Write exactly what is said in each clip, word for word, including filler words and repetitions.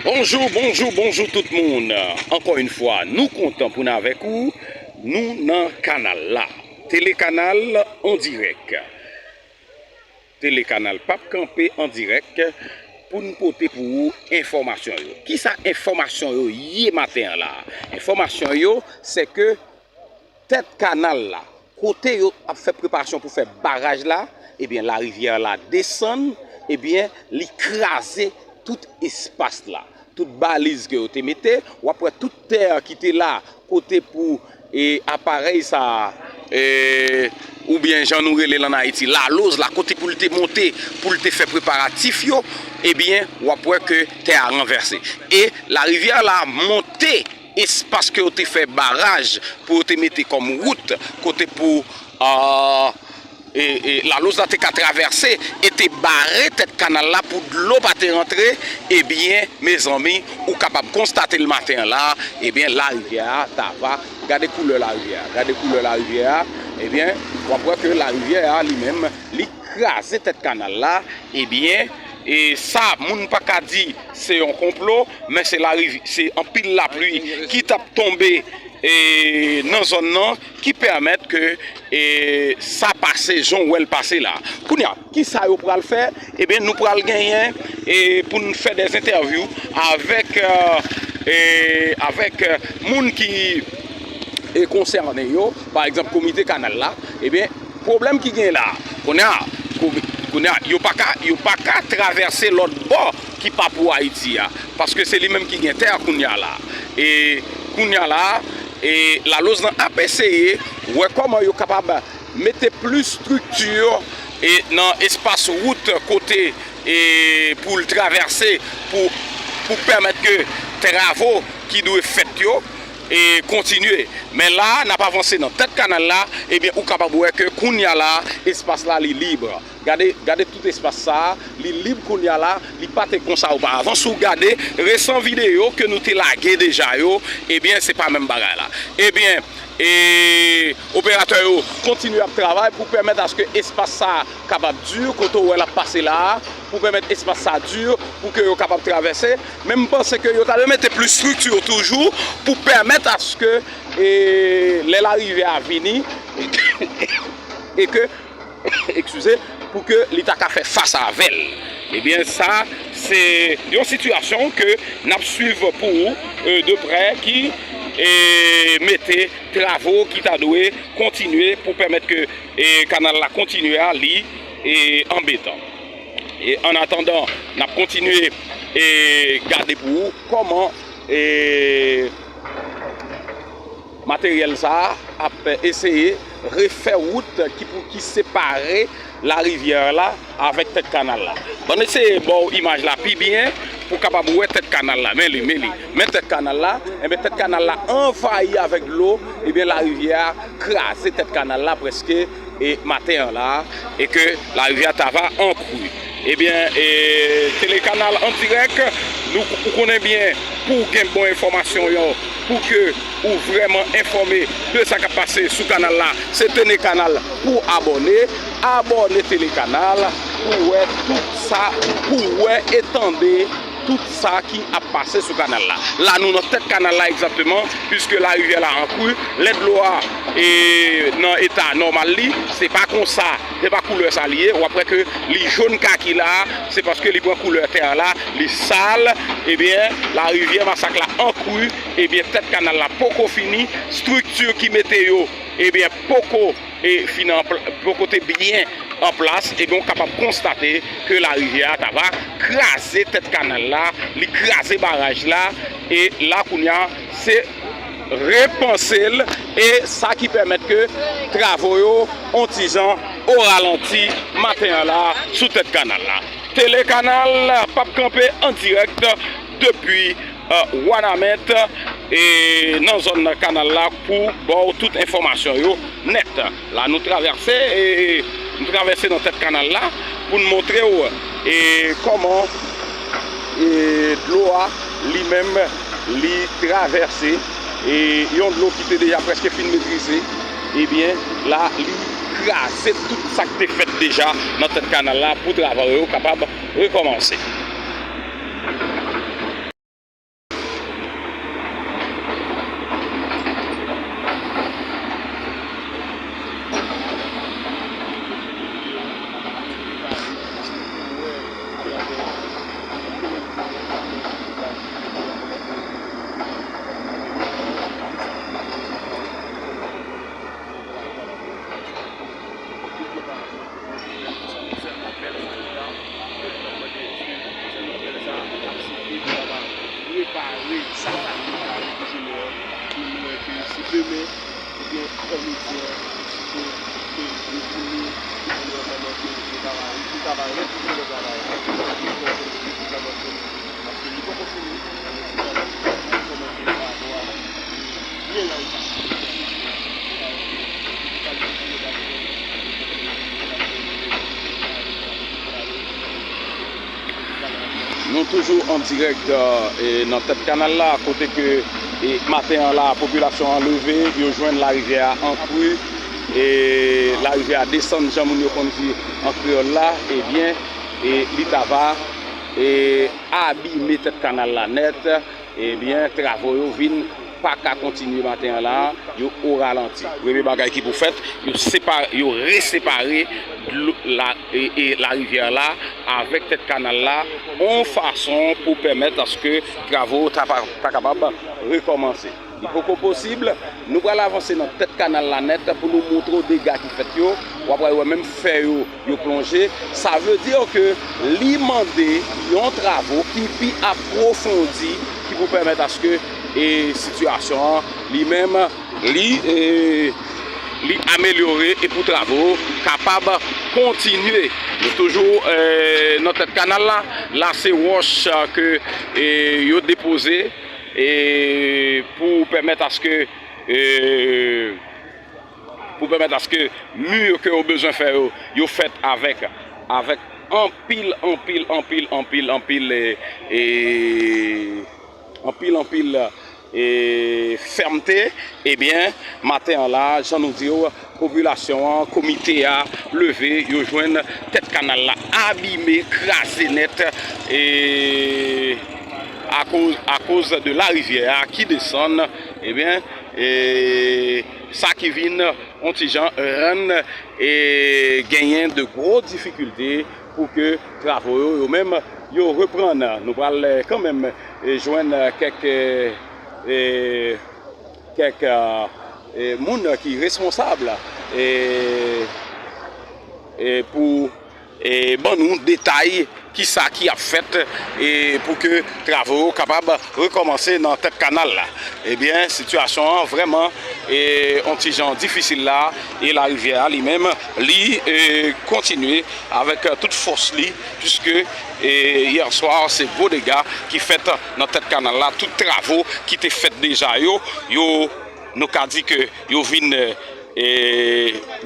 Bonjou, bonjou, bonjou tout moun. Ankò yon fwa, nou kontan pou n avèk ou. Nou nan kanal la. Telekanal an dirèk. Telekanal p ap kanpe an dirèk pou n pote pou ou enfòmasyon yo. Kisa enfòmasyon yo ye maten an la? Enfòmasyon yo, se ke tèt kanal la, kote yo ap fè preparasyon pou fè baraj la, ebyen, larivyè la desann, ebyen, li kraze tout espas la. Tout baliz ke yo te mete, w ap wè tout tè ki te la, kote pou, e, aparèy sa, e, oubyen jan nou rele l ann Ayiti, laloz la, kote pou l te monte, pou l te fè preparatif yo, ebyen, w ap wè ke tè a ranvèse. E larivyè la monte espas ke yo te fè baraj pou yo te mete kòm wout, kote pou, a, e, e, laloz la te ka travèse e te bare tèt kanal la pou dlo pa te rantre, ebyen, mezanmi, ou kapab konstate l maten an la, ebyen, larivyè a ta va, gade koulè larivyè a, gade koulè larivyè a, ebyen, w ap wè ke larivyè a li menm, li kraze tèt kanal la, ebyen, e sa, moun pa ka di se yon konplo, men se lariv-, se anpil lapli ki t ap tonbe, e, nan zòn nan, ki pèmèt ke, e, sa pase jan w wè l pase la. Kounye a, kisa yo pral fè? Ebyen, nou pral genyen, e, pou n fè dè entèvyou avèk, e, e, avèk, e, moun ki, e, konsène yo, pa egzanp, komite kanal la, ebyen, pwoblèm ki gen la, kounye a, komi-, kounye a, yo pa ka, yo pa ka travèse lòt bò ki pa pou Ayiti a, paske se li menm ki gen tè a kounye a la. E kounye a la, e laloz lan ap eseye wè kòman yo kapab mete plis estrikti, e, nan espas wout kote, e, pou l travèse, pou, pou pèmèt ke travo ki dwe fèt yo, e, kontinye. Men la, n ap avanse nan tèt kanal la, ebyen, ou kapab wè ke kounye a la, espas la, li lib. Gade, gade tout espas sa a, li lib kounye a la, li pa te konsa oparavan. Si w gade resan videyo ke nou te lage deja yo, ebyen, se pa menm bagay la. Ebyen, e operatè yo kontinye ap travay pou pèmèt aske espas sa a kapab di, kote w wè l ap pase la a, pou pèmèt espas sa a di, pou ke yo kapab travèse. Men m panse ke yo ta dwe mete plis estrikti toujou pou pèmèt aske, e, lè larivyè a vini, e ke, eskize, pou ke li ta ka fè fas avè l. Ebyen, sa, se yon sitiyasyon ke n ap swiv pou ou, e, de prè, ki, e, mete travo ki ta dwe kontinye pou pèmèt ke, e, kanal la kontinye a li, e, anbetan. E an atandan, n ap kontinye, e, gade pou ou kòman, e, materyèl sa a ap eseye refè wout ki pou, ki separe larivyè la avèk tèt kanal la. Ban n eseye ba w imaj la pi byen pou w kapab wè tèt kanal la. Men li, men li. Men tèt kanal la. Enben, tèt kanal la anvayi avèk dlo. Ebyen, larivyè a kraze tèt kanal la prèske, e, maten an la, e ke larivyè a ta va an kri. Ebyen, e, Telekanal an dirèk, nou, ou konnen byen, pou w gen bon enfòmasyon yo, pou ke ou vrèman enfòme de sa k ap pase sou kanal la, se tene kanal pou abòne, abòne Telekanal, pou wè tout sa, pou wè e tande tout sa ki ap pase sou kanal la. La, nou nan tèt kanal la egzakteman, piske larivyè la an kri, lè dlo a, e, nan eta nòmal li, se pa konsa, se pa koulè sa li ye. W ap wè ke li jòn kaki la, se paske li pran koulè tè a la, li sal, ebyen, larivyè Masak la an kri, ebyen, tèt kanal la poko fini, estrikti ki mete yo, ebyen, poko, e, fin an pl-, poko te byen an plas, ebyen, w kapab konstate ke larivyè a ta va kraze tèt kanal la, li kraze baraj la, e la, kounye a, se repanse l, e sa ki pèmèt ke travo yo, on ti jan, o ralanti, maten an la, sou tèt kanal la. Telekanal p ap kanpe an dirèk depi, e, Wanament, e, nan zòn kanal la pou ba w tout enfòmasyon yo nèt. La, nou travèse, e, nou travèse nan tèt kanal la pou n montre w, e, kòman, e, dlo a, li menm, li travèse, e, yon dlo ki te deja prèske fin metrize, ebyen, la, li kraze tout sa k te fèt deja nan tèt kanal la pou travay yo kapab rekòmanse. Pare sa k ap prepare pou jounen an, pou nou wè ke si demen, ebyen, kòm yo di an, si ke, ke yo fini, yo fini antann ke yo ta va, yo ta va retounen nan travay la. Paske li poko fini, men li kòmanse pa rapò a byen laj sa. Nou toujou an dirèk, e, nan tèt kanal la, kote ke, e, maten an la, popilasyon an leve, yo jwenn larivyè a an kri, e larivyè a desann, jan moun yo konn di an kreyòl la, ebyen, e, li ta va, e, abime tèt kanal la nèt, ebyen, travo yo vin pa ka kontinye maten an la, yo o ralanti. Premye bagay ki pou fèt, yo separe, yo resepare dlo, la, e, e larivyè la avèk tèt kanal la, yon fason pou pèmèt aske travo ta, pa, ta kapab rekòmanse. Li poko posib, nou pral avanse nan tèt kanal la nèt pou nou montre w dega ki fèt yo. W ap wè menm fè yo, yo plonje. Sa vle di ke li mande yon travo ki pi apwofondi, ki pou pèmèt aske, e, sitiyasyon an li menm, li, e, li amelyore e pou travo kapab kontinye. Nou toujou, e, nan tèt kanal la. La, se wòch, e, ke, e, yo depoze, e, pou pèmèt aske, e, pou pèmèt aske mi yo ke yo bezwen fè yo, yo fèt avèk, avèk anpil, anpil, anpil, anpil, anpil, e, e, anpil, anpil, e, fèmte, ebyen, maten an la, jan nou di w, popilasyon an, komite a leve, yo jwenn tèt kanal la abime, kraze nèt, e, akoz, akoz de larivyè a ki desann, ebyen, e, sa ki vin yon ti jan rann, e, genyen de gwo difikilte pou ke travo yo, yo menm, yo reprann. Nou pral, e, kanmenm, e, jwenn, e, kèk, e, e, kèk, e, e, moun ki responsab, e, e, pou, e, ban nou detay kisa ki ap fèt, e, pou ke travo yo kapab rekòmanse nan tèt kanal la. Ebyen, sitiyasyon an vrèman, e, yon ti jan difisil la, e larivyè a li menm, li, e, kontinye avèk tout fòs li, piske, e, yè swa, se gwo dega ki fèt nan tèt kanal la. Tout travo ki te fèt deja yo, yo, nou ka di ke yo vin, e,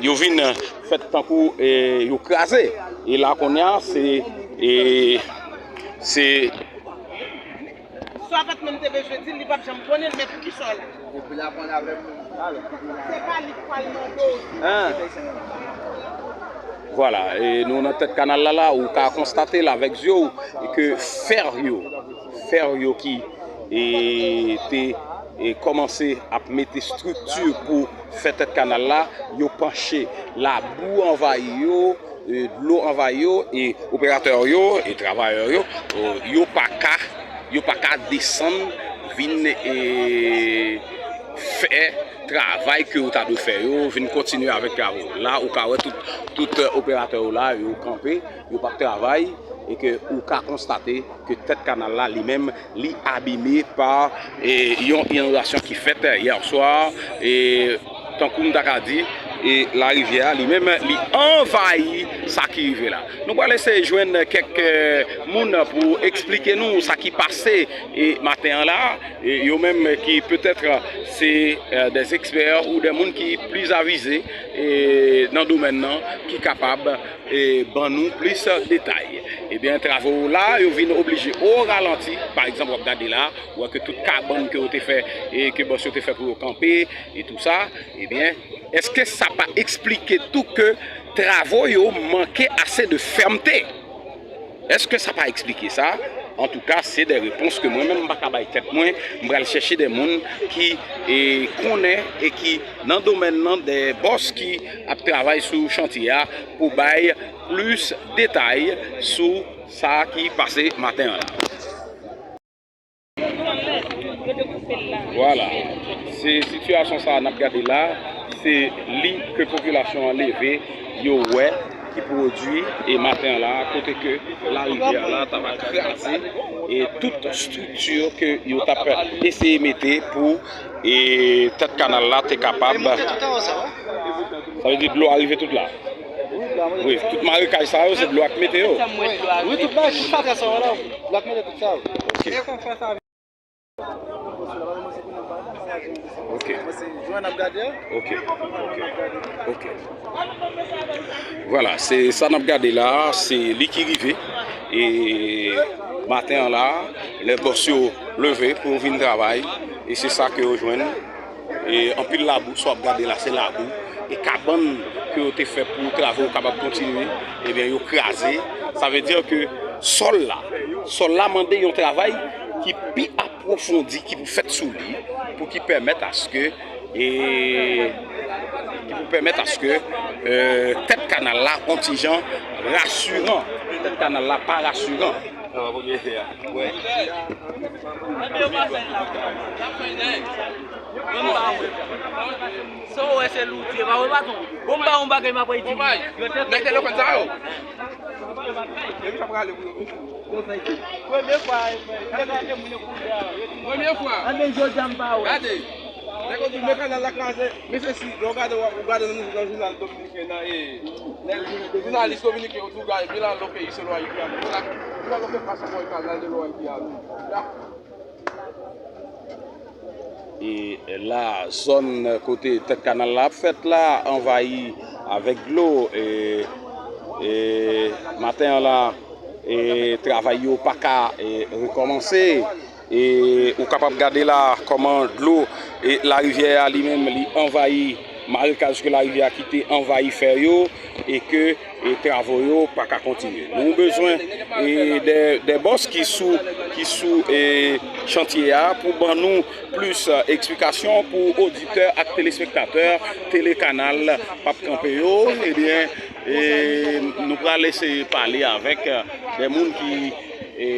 yo vin fèt tankou, e, yo kraze. E la, kounye a, se, e, se Sa Batman te bezwen di l, li p ap janm konnen l, men poukisa w la? Depi l aprann avè m. Se pa li k pral mande w di. Vwala, e nou nan tèt kanal la, la, ou ka konstate l avèk zye w, e ke fè yo, fè yo ki, e, te, e, kòmanse ap mete estrikti pou fè tèt kanal la, yo panche, labou anvayi yo, e, dlo anvayi yo, e operatè yo, e travayè yo, e, yo pa ka, yo pa ka desann vin, e, fè travay ke yo ta dwe fè yo, vin kontinye avèk travo. La, ou ka wè tout, tout, e, operatè yo la, yo kanpe, yo p ap travay, e ke ou ka konstate ke tèt kanal la, li menm, li abime pa, e, yon inondasyon ki fèt yè swa, e, tankou m ta ka di, e, larivyè a li menm, li anvayi sa ki rive la. Nou pral eseye jwenn kèk, e, moun pou eksplike nou sa ki pase, e, maten an la, e, yo menm ki petèt se, e, des experts ou des moun ki plis avize, e, nan domèn nan, ki kapab e, ban nou plis detay. Ebyen, travo la, yo vin oblije o ralanti. Pa egzanp, w ap gade la, ou wè ke tout kabann ke yo te fè, e ke bòs yo te fè pou yo kanpe, e tou sa, ebyen, èske sa pa eksplike tou ke travo yo manke ase de fèmte? Èske sa pa eksplike sa? Antouka, se de repons ke mwen menm m pa ka bay tèt mwen. M pral chèche de moun ki, e, konnen e ki nan domèn nan, de bòs ki ap travay sou chantye a pou bay plis detay sou sa ki pase maten an la. Vwala. Se sitiyasyon sa a n ap gade la, se li ke popilasyon an leve, yo wè, ki pwodui e maten an la, kote ke larivyè a la ta va kraze e tout estrikti ke yo t ap eseye mete pou e tèt kanal la te kapab. Sa vle di dlo a rive tout la. Wi, tout marekaj sa yo, se dlo a k mete yo. Wi, tout bagay, tout fatra sa yo la, dlo a k mete tout sa yo. Ok. Ok. Ok. Ok. Vwala, se sa n ap gade la, se li ki rive. E maten an la, lè bòs yo leve pou yo vin travay, e se sa ke yo jwenn. E anpil labou, sa w ap gade la, se labou. E kabann ke yo te fè pou travay yo kapab kontinye, ebyen, yo kraze. Sa vle di ke sòl la, sòl la mande yon travay ki pi apwofondi, ki pou fèt sou li, pou ki pèmèt aske, e, ki pou pèmèt aske, e, tèt kanal la, on ti jan rasiran. Tèt kanal la pa rasiran. Sa va premye fè a. Wè. Sa w wè se louti, e pa wè baton. Bon, m ba yon bagay, m ap di. Bon, bay. Yo te mete lòpèt sa yo. Depi sa prale pou yo. Premye fwa, e, e, e, e, moun yo kouvè a. Premye fwa. Anben, jodi a m pa wè. Gade. Nèg yo di men kanal la kraze. Men se si, lè w gade, w gade nan, nan jounal dominiken nan, e, lè jounalis dominiken yo di w gade, milalo peyi se lwa Ayiti a. Milalo fè pas pou kanal de lwa Ayiti a. E la, zòn kote tèt kanal la ap fèt la, anvayi avèk dlo. E, e maten an la, e travay yo pa ka, e, rekòmanse. E ou kapab gade la kòman dlo, e larivyè a li menm, li anvayi marekaj ke larivyè a kite, anvayi fè yo, e ke, e, travo yo pa ka kontinye. Nou bezwen, e, de, de bòs ki sou, ki sou, e, chantye a pou ban nou plis, e, eksplikasyon pou oditè ak telespektatè Tele Kanal p ap kanpe yo. Ebyen, e, nou pral eseye pale avèk, e, de moun ki, e,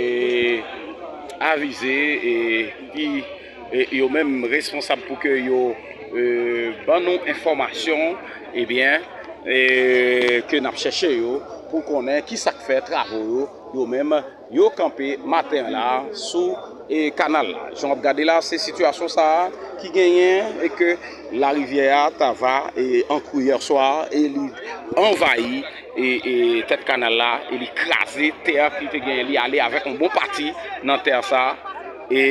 avize, e, ki, e, yo menm responsab pou ke yo, e, ban nou enfòmasyon, ebyen, e, ke n ap chèche yo pou konnen ki sa k fè travo yo, yo menm, yo kanpe maten an la sou, e, kanal la. Jan w ap gade la, se sitiyasyon sa a ki genyen e ke larivyè a ta va, e, an kri yè swa, e li anvayi, e, e, tèt kanal la, e li kraze tè ki te genyen, li ale avèk yon bon pati nan tè sa, e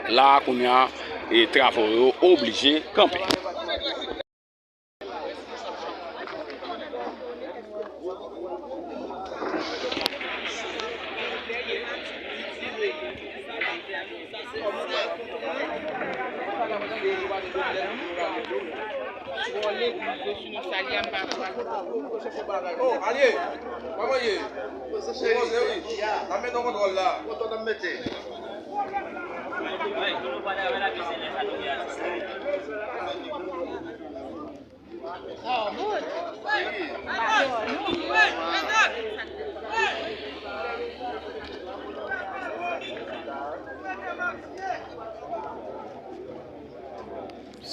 la, kounye a, e travo yo oblije kanpe. Oh, alye, kòman ye? Poze wi. N ap mete yon kontwòl la. Kontwòl n ap mete.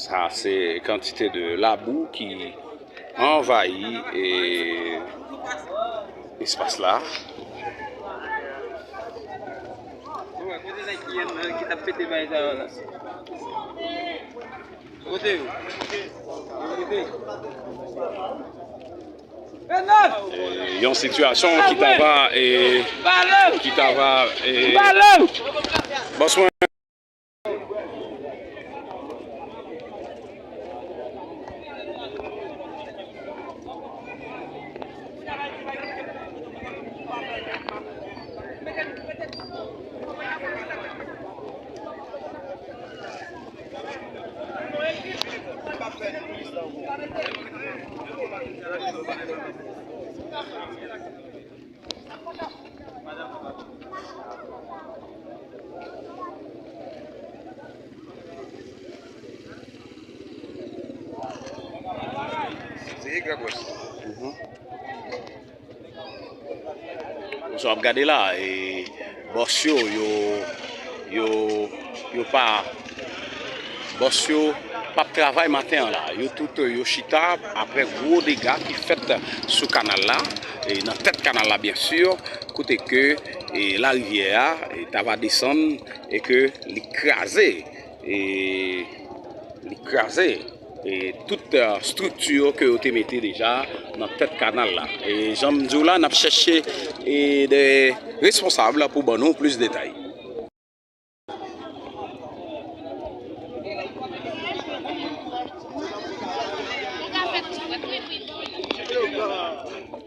Sa se kantite de labou ki anvayi, e, espas la. Kote nèg ki t ap pete bay sa yo la? Kote yo? Yo kote? E, yon sitiyasyon ki ta va, e, ki ta va, e, bòs mwen. Se egre gwès. Mhm. Sa w ap gade la, e, bòs yo, yo, yo, yo pa, bòs yo, P ap travay maten an la. Yo tout, yo chita apre gwo dega ki fèt sou kanal la, e nan tèt kanal la, byen si, kote ke, e, larivyè a, e, t ava desann e ke li kraze, e, li kraze, e, tout, e, estrikti ke yo te mete deja nan tèt kanal la. E jan m di w la, n ap chèche, e, de responsab pou ban nou plis detay.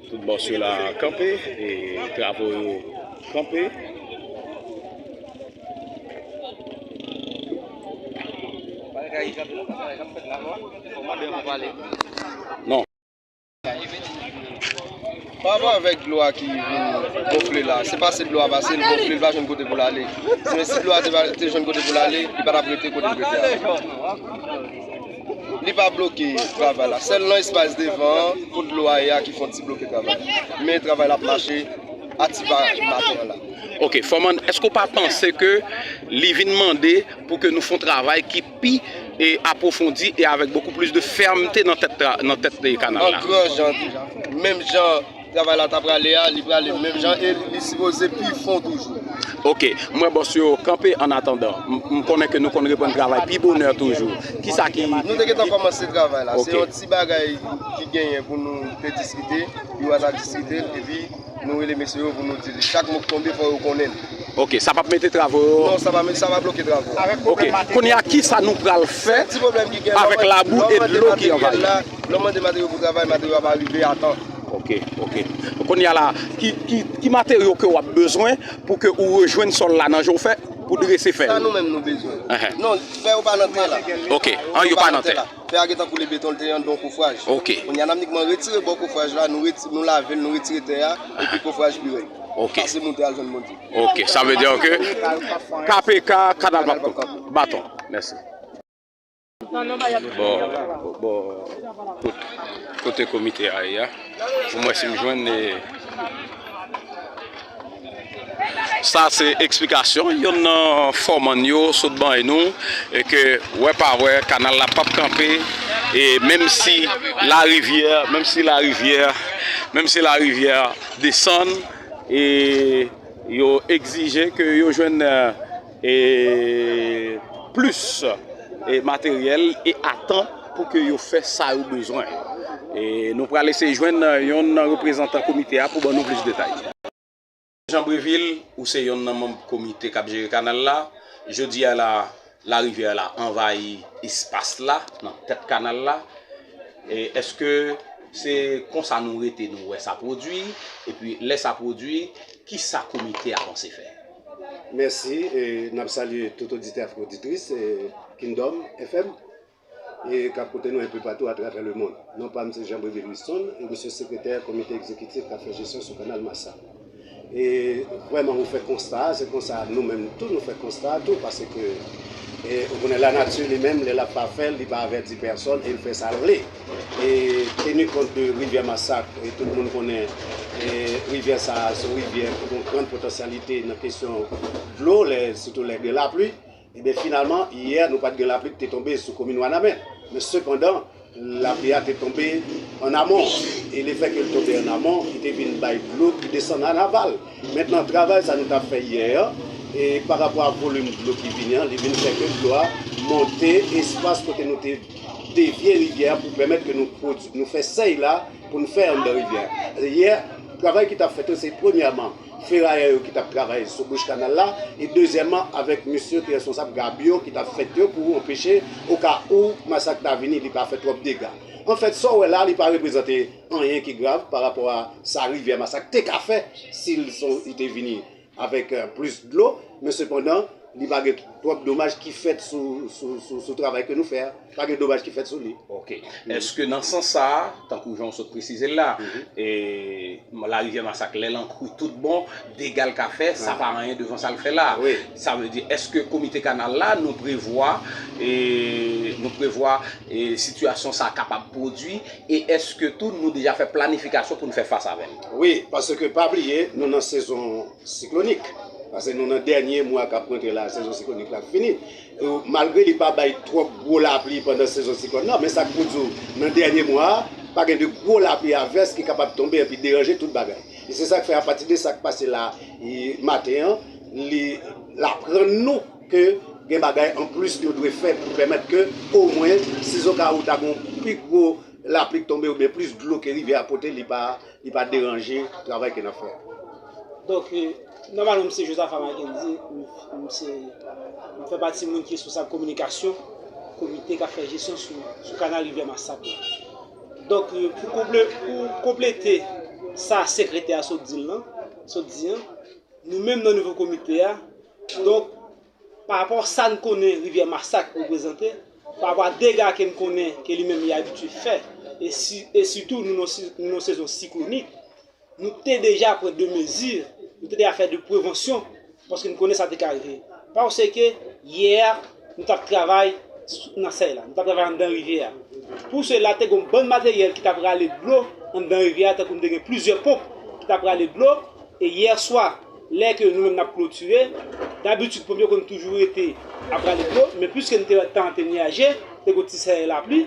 Tout bòs yo la kanpe, e travo yo kanpe. Non. Pa rapò avèk dlo a ki vin gonfle la, se pase dlo a pase, l gonfle, l pa jwenn kote pou l ale. Sinon, si dlo a te, te jwenn kote pou l ale, li pa t ap rete kote l rete a. Li pa bloke travay la. Sèl nan espas devan an, kot dlo a ye a, ki fè yon ti bloke travay la. Men travay la ap mache ativa maten an la. Ok, Fòman, èske w pa panse ke li vin mande pou ke nou fè yon travay ki pi, e, apwofondi e avèk bokou plis de fèmte nan tèt tra-, nan tèt, e, kanal la? An gran jan, menm jan travay la ta prale a, li prale menm jan e li sipoze pi fon toujou. Ok, m wè bòs yo kanpe an atandan. M, m konnen ke nou konn reprann travay pi bonè toujou. Kisa ki... Nou te gentan kòmanse travay la. Ok. Se yon ti bagay ki genyen pou nou te diskite, yo a ta diskite l, epi nou rele mesye yo pou nou di li. Chak mo k tonbe, fò yo konnen l. Ok, sa p ap mete travo yo? Non, sa pa, sa pa bloke travo. Ok, kounye a, kisa nou pral fè avèk labou e dlo ki anvayi? Lè w mande materyo pou travay, materyo a pa rive a tan. Ok, ok. Kounye a la, ki, ki, ki materyo ke w ap bezwen pou ke ou rejwenn sòl la nan jan w fè, pou drese fè yo? Sa nou menm nou bezwen. Enhen. Non, fè yo pa nan tè la. Ok, an, yo pa nan tè. Fè a gentan koule beton, l te anndan yon kofraj. Ok. Kounye a n ap nikman retire bò kofraj la, nou reti-, nou lave l, nou retire tè a, epi kofraj pi rèd. Ok. Pase moute al jwenn Bondye. Ok, sa vle di ke K P K, kanal p ap kanpe. Baton. Mèsi. Bò, bò, kot-, kote komite a ye a, pou mwen si m jwenn, e, sa se eksplikasyon yonn nan fòmann yo sot bay nou, e ke wè pa wè, kanal la p ap kanpe, e menm si larivyè, menm si larivyè, menm si larivyè desann, e yo egzije ke yo jwenn, e, plis, e, materyèl e a tan pou ke yo fè sa yo bezwen. E nou pral eseye jwenn yonn nan reprezantan komite a pou ban nou plis detay. Jean Brévil, ou se yonn nan manm komite k ap jere kanal la. Jodi a la, larivyè la anvayi espas la, nan tèt kanal la. E èske se konsa nou rete, nou wè sa pwodui? Epi lè sa pwodui, kisa komite a panse fè? Mèsi, e n ap salye tout oditè ak oditris, e, Kingdom F M, e k ap koute nou enpe patou atravè lemonn. Non pa m se Jean Brévil Wilson, e m se sekretè komite egzekitif k ap fè jesyon sou kanal Masak. E vrèman, ou fè konsta, se konsa nou menm tou, nou fè konsta tou, paske, e, ou konnen lanati li menm, lè l ap pa fè l, li pa avèti pèsòn, e l fè sa l vle. E teni kont de rivyè Masak, e tout moun konnen, e rivyè sa a, se yon rivyè ki gen yon grann potansyalite nan kesyon dlo, lè, sitou lè gen lapli. Ebyen, finalman, yè, nou pa t gen lapli ki te tonbe sou komin Wanament. Men sepandan, lapli a te tonbe an amon. E lefètke l tonbe an amon, li te vin bay dlo ki desann an aval. Mentnan, travay sa nou t ap fè yè an, e pa rapò a volim dlo ki vini an, li vin fè ke dlo a monte espas kote nou te devye rivyè a pou pèmèt ke nou pwodui, nou fè sèy la pou n fè anndan rivyè a. Yè, travay ki t ap fèt yo, se premyèman ferayè yo ki t ap travay sou bouch kanal la, e dezyèmman avèk mesye ki responsab gab yo ki t ap fèt yo pou anpeche, oka ou Masak ta vini, li pa fè twòp dega. Anfèt, sa w wè la, li pa reprezante anyen ki grav pa rapò a sa rivyè Masak te ka fè si l son, li te vini avèk, e, plis dlo, men sepandan, li pa gen twòp domaj ki fèt sou, sou, sou, sou travay ke nou fè a. Pa gen domaj ki fèt sou li. Ok. Èske nan sans sa a, tankou jan w sot presize l la, e, larivyè Masak, lè l an kri tout bon, dega l ka fè, sa pa anyen devan sa l fè la? Wi. Sa vle di, èske komite kanal la, nou prevwa, e, nou prevwa, e, sitiyasyon sa a kapab pwodui, e èske tou nou deja fè planifikasyon pou n fè fas avè l? Wi, paske pa bliye, nou nan sezon siklonik. Paske nou nan dènye mwa k ap rantre la, sezon siklonik la fini. E malgre li pa bay twòp gwo lapli pandan sezon siklòn nan, men sa k pou di w, nan dènye mwa a, pa gen de gwo lapli avès ki kapab tonbe epi deranje tout bagay. E se sa k fè, apati de sa k pase la, e, maten an, li, l aprann nou ke gen bagay anplis nou dwe fè pou pèmèt ke, omwen, sizoka ou ta gen yon pi gwo lapli k tonbe oubyen plis dlo ke rivyè a pote, li pa, li pa deranje travay ke n ap fè a. Donk, e, nòmalman, m se Josaphat Mackendy, m, m se, m fè pati moun ki responsab kominikasyon komite k ap fè jesyon sou, sou kanal Rivyè Masak la. Donk, e, pou konple-, pou konplete sa sekretè a sot di l lan, sot di an, nou menm nan nivo komite a, donk, pa rapò sa n konnen Rivyè Masak reprezante, pa rapò a dega ke n konnen ke li menm li abitye fè, e si, e sitou nou nan si-, nou nan sezon siklonik, nou te deja pran de mezi, nou te deja fè de prevansyon, paske n konnen sa te ka rive. Paske yè a, nou t ap travay nan sèy la, nou t ap travay anndan rivyè a. Pou sela, te gen yon bann materyèl ki t ap rale dlo anndan rivyè a, tankou nou te gen plizyè ponp ki t ap rale dlo, e yè swa, lè ke nou menm n ap klotire, dabitid ponp yo konn toujou rete ap rale dlo, men piske nou te wè tan an te nyaje, te gen yon ti sèlèy lapli.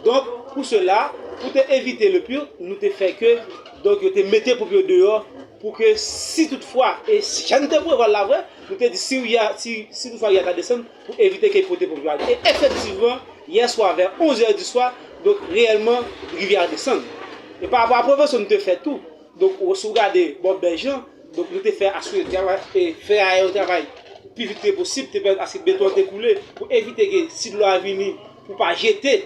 Donk, pou sela, pou te evite le pire, nou te fè ke, donk, yo te mete ponp yo deyò, pou ke si toutfwa, e jan n te prevwa l la vre, nou te di si rivyè, si, si toutfwa rivyè a ta desann, pou evite ke pote ponp yo ale. E efektivman, yè swa vè onz è di swa, donk, reyèlman, rivyè a desann. E pa rapò a prevansyon nou te fè tou, donk, si w gade bò bèj lan, donk, nou te fè asire travay, e fè ayè yo travay pi vit ke posib, te pèmèt aske beton an te koule, pou evite ke si dlo a vini, pou pa jete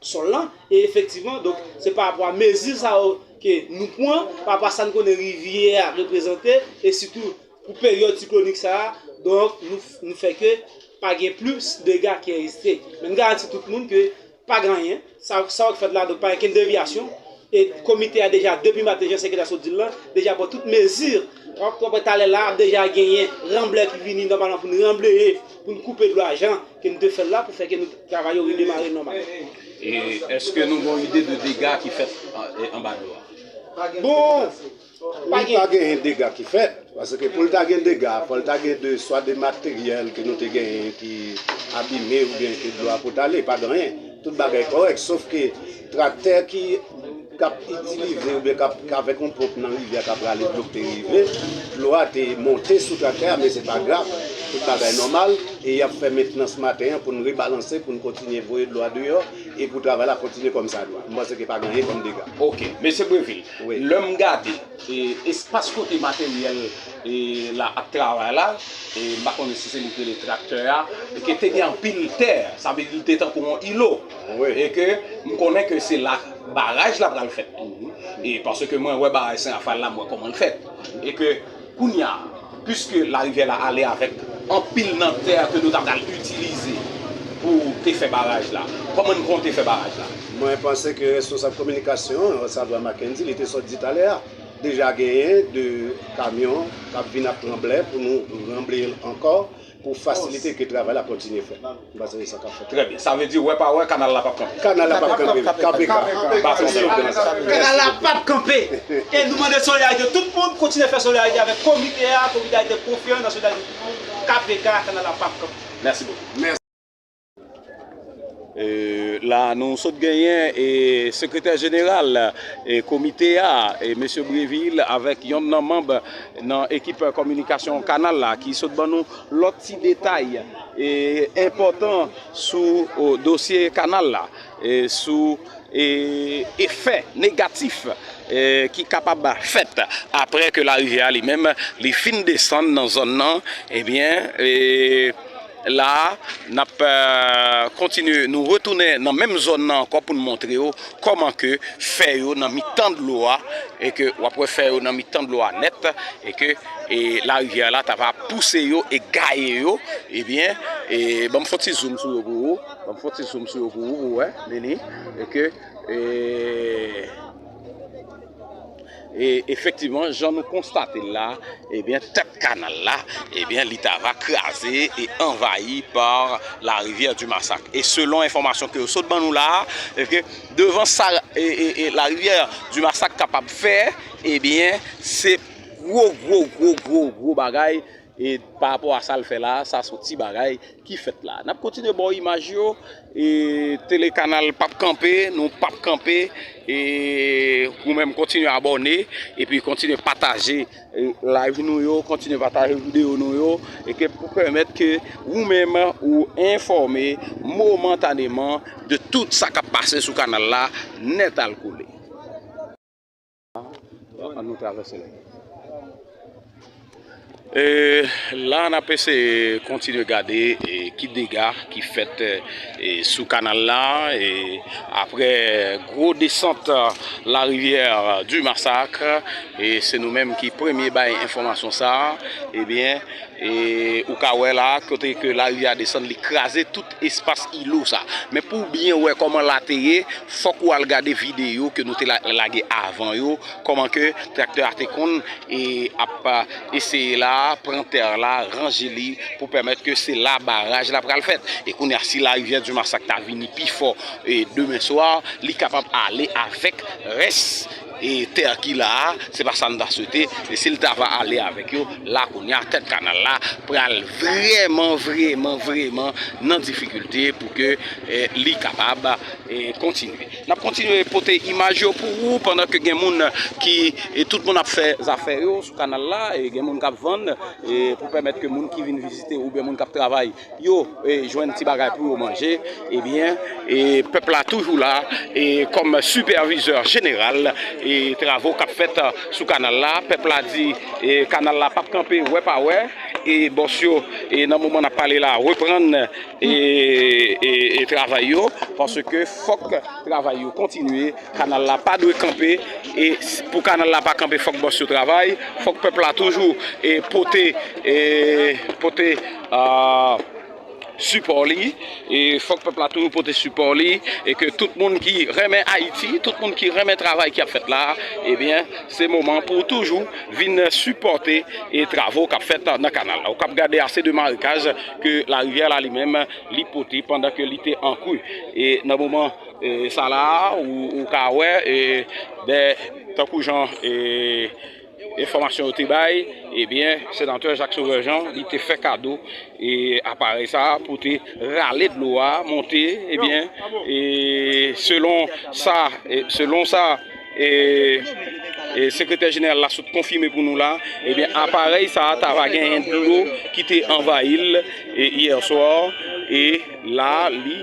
sòl lan. E efektivman, donk, se pa rapò a mezi sa yo ke nou pran, pa rapò a sa n konnen rivyè a reprezante, e sitou pou peryòd siklonik sa a, donk, nou, nou fè ke pa gen plis dega ki egziste. Men n garanti tout moun ke pa gen anyen, sa, sa w fèt la, donk, pa gen okenn devyasyon, e komite a deja, depi maten, jan sekretè a sot di l lan, deja pran tout mezi, w ap, w ap wè talè la, ap deja genyen ranblè ki vini nòmalman pou n ranbleye, pou n koupe dlo a jan ke nou te fè l la, pou fè ke nou travay yo redemare nòmal. E èske nou gen yon ide de dega ki fèt an, e, anba dlo a? Bon, pa gen. Li pa genyen dega ki fèt, paske pou l ta gen dega, fò l ta gen de, swa de materyèl ke nou te genyen ki abime oubyen ke dlo a pote ale, pa gen anyen. Tout bagay kòrèk, sof ke traktè ki k ap itilize oubyen k ap, k avèk yon ponp nan rivyè k ap rale dlo k te rive, dlo a te monte sou traktè a, men se pa grav, tout bagay nòmal, e y ap fè mentnans maten an pou n rebalanse, pou n kontinye voye dlo a deyò, e pou travay la kontinye kòm sa dwa. M panse ke pa gen anyen kòm dega. Ok, mesye Brevil, wi, lè m gade, e, espas kote materyèl, e, la ap travay la, e, m pa konnen si se li k rele traktè a, e ke te gen anpil tè, sa vle di li te tankou yon ilo. Wi. E ke m konnen ke se la baraj la pral fèt tou. E paske mwen wè baraj Sen Rafayèl la, m wè kòman l fèt. E ke kounye a, piske larivyè la ale avèk anpil nan tè ke nou ta pral itilize pou te fè baraj la, kòman n konte fè baraj la? Mwen panse ke responsab kominikasyon an, Sadra Mackendy, li te sot di talè a, deja genyen de kamyon k ap vin ap pran blè pou nou ranbleye l ankò, pou fasilite ke travay la kontinye fèt. M panse se sa k ap fèt. Trè byen. Sa vle di, wè pa wè, kanal la p ap kanpe. Kanal la p ap kanpe. K P K. Kanpe, kanpe. Pa pwoblèm. Kanal la p ap kanpe. E nou mande solidarite tout moun, kontinye fè solidarite avèk komite a, komite a te konfyan nan solidarite tout moun. K P K, kanal la p ap kanpe. Mèsi bokou. Mèsi. E, la, nou sot genyen, e, sekretè jeneral, e, komite a, e, mesye Brevil, avèk yonn nan manm nan ekip kominikasyon kanal la, ki sot ban nou lòt ti detay, e, enpòtan sou, o, dosye kanal la, e, sou, e, efè negatif, e, ki kapab fèt apre ke larivyè a li menm, li fin desann nan zòn nan, ebyen, e, la a, n ap, e, kontinye, nou retounen nan menm zòn nan ankò pou n montre yo kòman ke fè yo nan mitan dlo a, e ke w ap wè fè yo nan mitan dlo a nèt, e ke, e, larivyè a la ta va pouse yo e gaye yo, ebyen, e, ban m fè yon ti zoom sou yo pou ou, ban m fè yon ti zoom sou yo pou ou, pou w wè, Nini, e ke, e, E efektivman, jan nou konstate l la, ebyen, tèt kanal la, ebyen, li ta va kraze e anvayi pa larivyè di Masak. E selon enfòmasyon ke yo sot ban nou la a, e ke devan sa, e, e, e larivyè di Masak kapab fè, ebyen, se gwo, gwo, gwo, gwo, gwo bagay E pa rapò a sa l fè la, sa se yon ti bagay ki fèt la. N ap kontinye ba w imaj yo, e telekanal p ap kanpe, nou p ap kanpe, e ou menm kontinye abòne, epi kontinye pataje e, live nou yo, kontinye pataje videyo nou yo, e ke pou pèmèt ke ou menm ou enfòme momantaneman de tout sa k ap pase sou kanal la, nèt al kole. An nou travèse la. E, la, n ap eseye kontinye gade, e, ki dega ki fèt, e, sou kanal la, e, aprè gwo desant larivyè di Masak, e se nou menm ki premye bay enfòmasyon sa a, ebyen, e ou ka wè la, kote ke larivyè a desann, li kraze tout espas ilo sa. Men pou w byen wè kòman la te ye, fòk ou al gade videyo ke nou te la-, lage avan yo, kòman ke traktè a te konn e ap, a, eseye la, pran tè la, ranje li pou pèmèt ke se la baraj la pral fèt. E kounye a, si larivyè di Masak ta vini pi fò, e demen swa, li kapab ale avèk rès, e tè ki la a, se pa sa n ta swete. E si l ta va ale avèk yo, la kounye a, tèt kanal la pral vrèman, vrèman, vrèman nan difikilte pou ke, e, li kapab e kontinye. N ap kontinye pote imaj yo pou ou pandan ke gen moun ki, e tout moun ap fè zafè yo sou kanal la, e gen moun k ap vann, e pou pèmèt ke moun ki vin vizite oubyen moun k ap travay yo, e jwenn ti bagay pou yo manje, ebyen, e pèp la toujou la, e kòm sipèvizè jeneral, e travo k ap fèt sou kanal la, pèp la di, e kanal la p ap kanpe wè pa wè, e bòs yo, e nan moman n ap pale la, reprann e, e, e travay yo, paske fòk travay yo kontinye, kanal la pa dwe kanpe, e s-, pou kanal la pa kanpe, fòk bòs yo travay, fòk pèp la toujou, e, pote, e, pote, a, sipò li, e fòk pèp la toujou pote sipò li, e ke tout moun ki renmen Ayiti, tout moun ki renmen travay ki ap fèt la, ebyen, se moman pou toujou vin sipòte e travo k ap fèt nan kanal la. Ou k ap gade ase de marekaj ke larivyè la li menm li pote pandan ke li te an kri. E nan moman, e, sa la, ou, ou ka wè, e, de, tankou jan, e, enfòmasyon yo te bay, ebyen, senatè Jacques Sauveur Jean, li te fè kado, e, aparèy sa a pou te rale dlo a, monte, ebyen, e, selon sa, e, selon sa, e, e, sekretè jeneral la sot konfime pou nou la, ebyen, aparèy sa a ta va genyen dlo ki te anvayi l, e, yè swa, e la, li,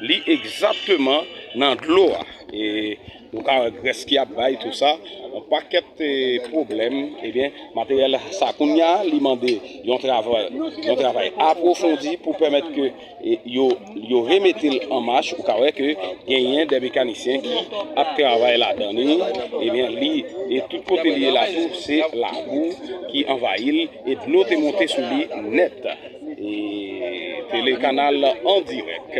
li egzakteman nan dlo a. E nou ka wè grès ki ap bay tou sa, yon pakèt, e, pwoblèm, ebyen, materyèl sa kounye a, li mande yon travay, yon travay apwofondi pou pèmèt ke e yo, yo remete l an mach, ou ka wè ke genyen de mekanisyen ki ap travay ladan li, ebyen, li, e tout kote li ye la tou, se labou ki anvayi l, e dlo te monte sou li nèt. E telekanal an dirèk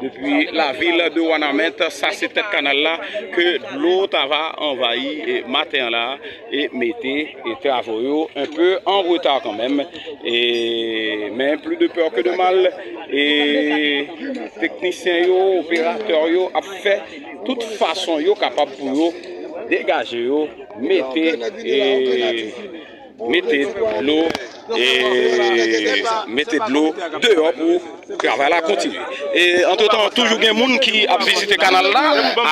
depi lavil de Wanament, sa se tèt kanal la ke dlo ta va anvayi, e maten an la, e mete, e travo yo un peu en retard kanmenm. E, men plus de peur que de mal, e teknisyen yo, operatè yo ap fè tout fason yo kapab pou yo degaje yo, mete, e mete dlo, e mete dlo deyò pou travay la kontinye. E antretan, toujou gen moun ki ap vizite kanal la,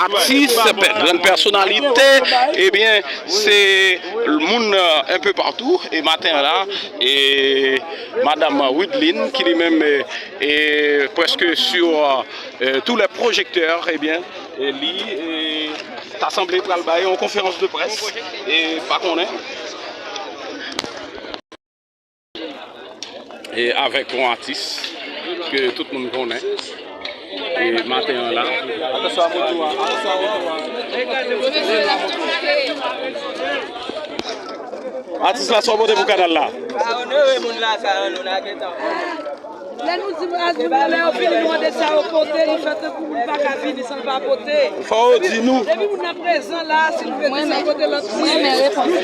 atis, pè-, grann pèsonalite, ebyen, se moun, e, un peu partout, e maten an la, e madanm Wideline, ki li menm, e, e prèske sur, e, tous les projecteurs, ebyen, e li, e, ta sanble pral bay yon konferans de près, e pa konnen. E avèk yon atis ke tout moun konnen. E maten an la. Atis la, sa w pote pou kanal la? Lè nou di atis, lè yo vini, nou mande sa yo pote, nou fè tankou moun pa ka vini san l pa pote. Fò yo di nou. Depi moun nan prezan la, si nou mete sa kote lòt, nou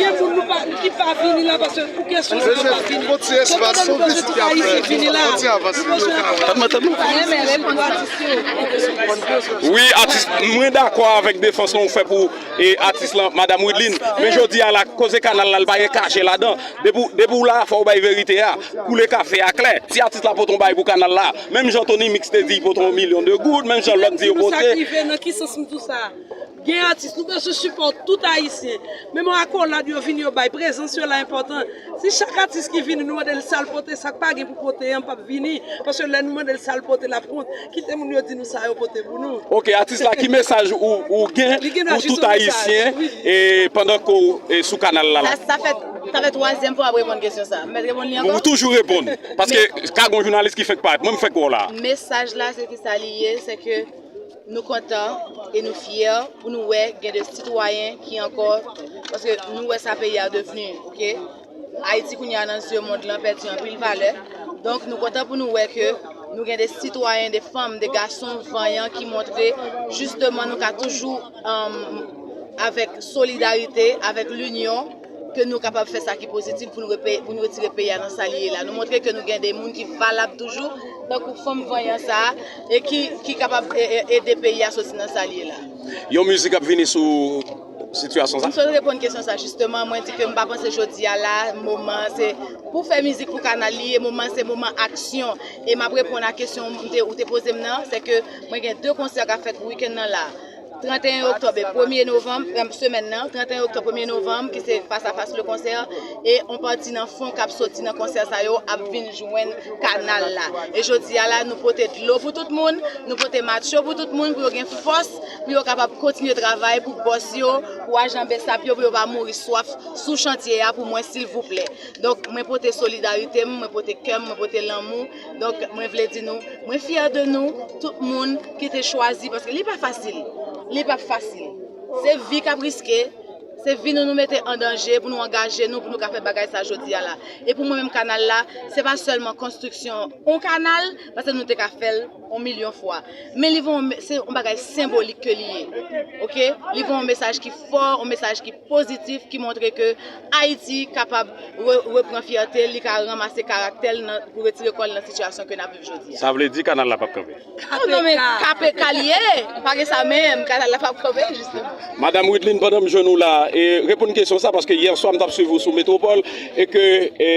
gen moun nou pa, ki pa vini la paske pou kesyon sa yo pa vini. Sepandan, nou bezwen tout Ayisyen vini la. Nou bezwen. Wi, atis, mwen dakò avèk defans lan ou fè pou, e, atis lan, Madanm Widline. Men jodi a la, koze kanal la, l pa gen kache ladan. Depi, depi w la, fò w bay verite a. Koule kafe a klè. Si atis la pote yon bagay pou kanal la, menm jan Tony Mix te di, pote yon milyon de goud, menm jan lòt di yo pote. Sa k rive, nan ki sans m di w sa? Gen atis, nou bezwen sipò tout Ayisyen. Menm akolad yo vini yo bay, prezans yo la enpòtan. Si chak atis ki vini, nou mande l sa l pote, sa k pa gen pou pote an p ap vini. Paske lè nou mande l sa l pote, l ap wont. Kite moun yo di nou sa yo pote pou nou. Ok, atis la, ki mesaj ou, ou gen pou tout Ayisyen, e, pandan ke w, e, sou kanal la la? Sa, sa fè, sa fè twazyèm fwa w ap reponn kesyon sa. M mèt reponn li ankò? Ou toujou reponn. Paske ka gon jounalis ki fenk parèt. Mwen, m fenk wè w la. Mesaj la, se ki sa li ye, se ke nou kontan e nou fyè pou nou wè gen de sitwayen ki ankò, paske nou wè sa peyi a devni, ok? Ayiti kounye a nan zye mond lan pèdi anpil valè. Donk, nou kontan pou nou wè ke nou gen de sitwayen, de fanm, de gason vanyan ki montre jisteman nou ka toujou, um, avèk solidarite, avèk linyon, ke nou kapab fè sa ki pozitif pou nou repe-, pou nou retire peyi a nan sa li ye la. Nou montre ke nou gen de moun ki valab toujou, tankou fanm vanyan sa a, e ki, ki kapab e-, e-, ede peyi a soti nan sa li ye la. Yon mizik ap vini sou sitiyasyon sa? M sot reponn kesyon sa, jisteman, mwen di ke m pa panse jodi a la, moman se pou fè mizik pou kanal li ye, moman se moman aksyon. E m ap reponn a kesyon m te, ou te poze m nan, se ke mwen gen de konsè k ap fèt wikenn nan la. Tranteyen oktòb e premye novanm, em, semèn nan, tranteyen oktòb, premye novanm, ki se Face à Face le concert, e on pati nan fon k ap soti nan konsè sa yo ap vin jwenn kanal la. E jodi a la, nou pote dlo pou tout moun, nou pote matcho pou tout moun, pou yo gen fòs, pou yo kapab kontinye travay, pou bòs yo, pou ajan BSAP yo, pou yo pa mouri swaf sou chantye a pou mwen, silvouplè. Donk, mwen pote solidarite m, mwen pote kè m, mwen pote lanmou. Donk, mwen vle di nou, mwen fyè de nou, tout moun ki te chwazi, paske li pa fasil. Li p ap fasil. Se vi k ap riske, se vi nou nou mete an danje pou nou angaje nou, pou nou ka fè bagay sa jodi a la. E pou mwen menm, kanal la, se pa sèlman konstriksyon yon kanal, paske nou te ka fè l yon milyon fwa. Men li voye yon me-, se yon bagay senbolik ke li ye. Ok? Li voye yon mesaj ki fò, yon mesaj ki pozitif, ki montre ke Ayiti kapab re-, repran fyète, li ka ranmase karaktè l nan, pou retire kò l nan sitiyasyon ke n ap viv jodi a. Sa vle di kanal la p ap kanpe? Oh, non, men K P K li ye, pa gen sa menm, kanal la p ap kanpe, jisteman. Madanm Widline, pandan m jwenn ou la, e, reponn kesyon sa, paske yè swa m t ap swiv ou sou Metropole, e ke, e,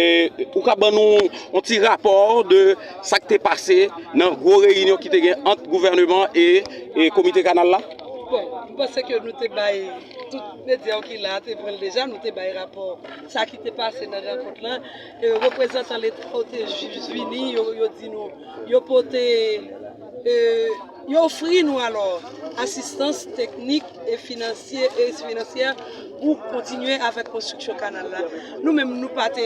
ou ka ban nou yon ti rapò de sa k te pase nan gwo reyinyon ki te gen ant gouvèneman e, e komite kanal la? Bon, m panse ke nou te bay, tout medya yo ki la te pran l deja, nou te bay rapò sa ki te pase nan rankont lan. E, reprezantan Leta yo te jis vini, yo, yo di nou, yo pote, e, yo ofri nou alò asistans teknik e finansye, e finansyè pou kontinye avèk konstriksyon kanal la. Nou menm, nou pa te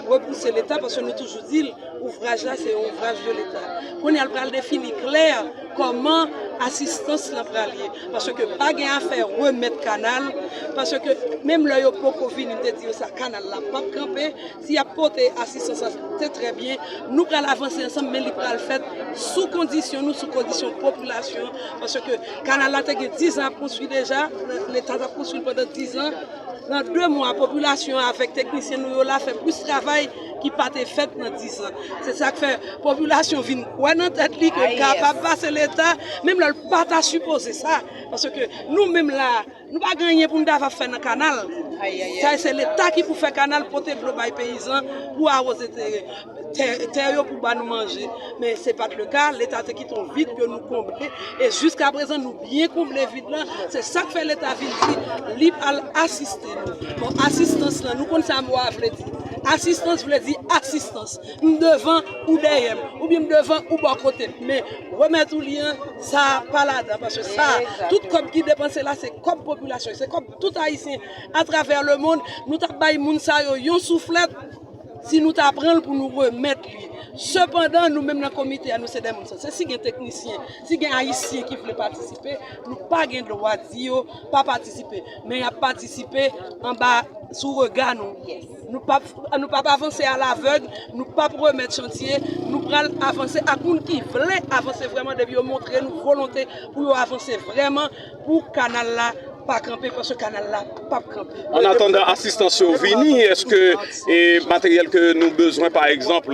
repouse Leta paske nou toujou di l, ouvraj la se yon ouvraj de Leta. Kounye a l pral defini klè kòman asistans lan pral ye. Paske pa gen afè remèt kanal, paske menm lè yo poko vini, m te di yo sa, kanal la p ap kanpe. Si y ap pote asistans lan, se trè byen. Nou pral avanse ansanm, men li pral fèt sou kondisyon nou, sou kondisyon popilasyon, paske kanal la te gen diz an ap konstwi deja, Leta t ap konstwi l pandan diz an. Nan de mwa, popilasyon avèk teknisyen nou yo la fè plis travay ki pa te fèt nan diz an. Se sa k fè popilasyon vin kwè nan tèt li ke l kapab pase Leta, menm lè l pa ta sipoze sa. Paske nou menm la, nou pa gen anyen pou n ta va fè nan kanal. Sa se Leta ki pou fè kanal, pote dlo bay peyizan pou awoze teren. Tè, tè yo pou ba nou manje. Men se pa t le ka, Leta te kite yon vid ke nou konble. E jiska prezan, nou byen konble vid lan. Se sa k fè Leta vin di, li pral asiste nou. Bon, asistans lan, nou konn sa mo a vle di. Asistans vle di asistans. M devan, ou dèyè m. Oubyen m devan, ou bò kote m. Men remèt ou li an, sa pa ladan. Paske sa, tout kòb ki depanse la, se kòb popilasyon. Se kòb tout Ayisyen atravè lemonn. Nou t ap bay moun sa yo yon souflèt. Si nou ta pran l pou nou remèt li. Sepandan, nou menm nan komite a, nou se de moun sanse. Si gen teknisyen, si gen Ayisyen ki vle patisipe, nou pa gen dwa di yo pa patisipe. Men y ap patisipe anba sou rega nou. Nou p ap, nou p ap avanse alavèg, nou p ap remèt chantye, nou pral avanse ak moun ki vle avanse vrèman depi yo montre nou volonte pou yo avanse vrèman pou kanal la pa kanpe, paske kanal la p ap kanpe. An atandan asistans yo vini, èske e, materyèl ke nou bezwen, pa egzanp,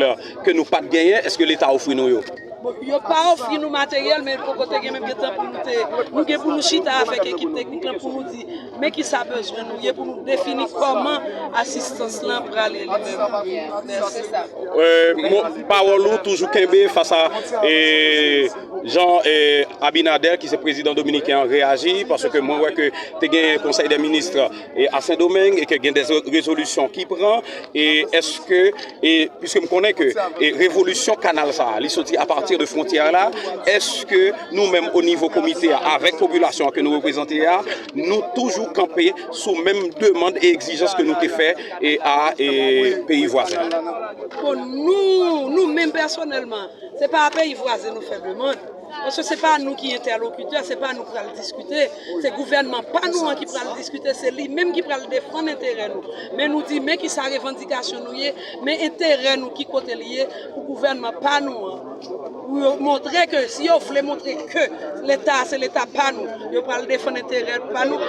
ke nou pa t genyen, èske Leta ofri nou yo? Bon, yo pa ofri nou materyèl, men poko te gen menm gen tan pou nou te, nou gen pou nou chita avèk ekip teknik lan pou nou di men kisa bezwen nou ye pou nou defini kòman asistans lan prale li menm. Mèsi. E, mo, pawòl ou toujou kenbe fas a e, jan e, Abinader, ki se prezidan dominiken an, reyaji, paske mwen wè ke te gen konsèy dè minis e, a Sendomeng e ke gen de rezolisyon ki pran. E èske, e piske m konnen ke e, revolisyon kanal sa a, li soti apati de fwontyè la, èske nou menm o nivo komite a, avèk popilasyon an ke nou reprezante a, nou toujou kanpe sou menm demann e egzijans ke nou te fè e, a e, peyi vwazen an? Bon, nou, nou menm pèsonèlman, se pa a peyi vwazen nou fè demann. Paske se pa nou ki entèlokitè, se pa nou ki pral diskite. Se gouvènman pa nou an ki pral diskite, se li menm ki pral defann enterè nou. Men nou di, men kisa revandikasyon nou ye, men enterè nou ki kote li ye, pou gouvènman pa nou an. Pou yo montre ke, si yo vle montre ke Leta a se Leta pa nou, yo pral defann enterè pa nou.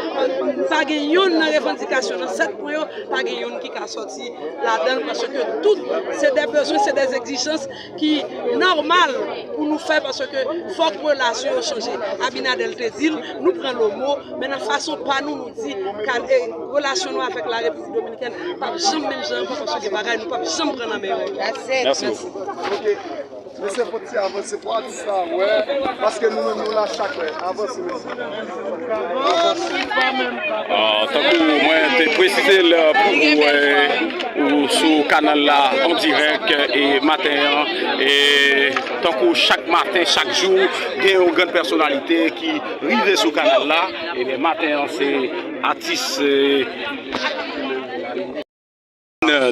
Pa gen yonn nan revandikasyon nan sèt pwen yo, pa gen yonn ki ka sòti ladan l, paske tout se de bezwen, se de egzijans ki nòmal pou nou fè, paske fòk relasyon yo chanje. Abinader te di l, nou pran lo mo, men nan fason pa nou, nou di, ka, e, relasyon nou avèk la Repiblik Dominikèn p ap janm menm jan ankò, paske gen bagay nou p ap janm pran nan men yo. Mèsi bokou. Mesye, fò ti avanse pou atis la wè, paske nou menm nou la chak lè. Avanse, mesye. Ah, tankou mwen te presize l pou ou, eh, ou sou kanal la an dirèk, eh, e maten an, e tankou chak maten, chak jou, gen yon grann pèsonalite ki rive sou kanal la, e maten an se atis, eh,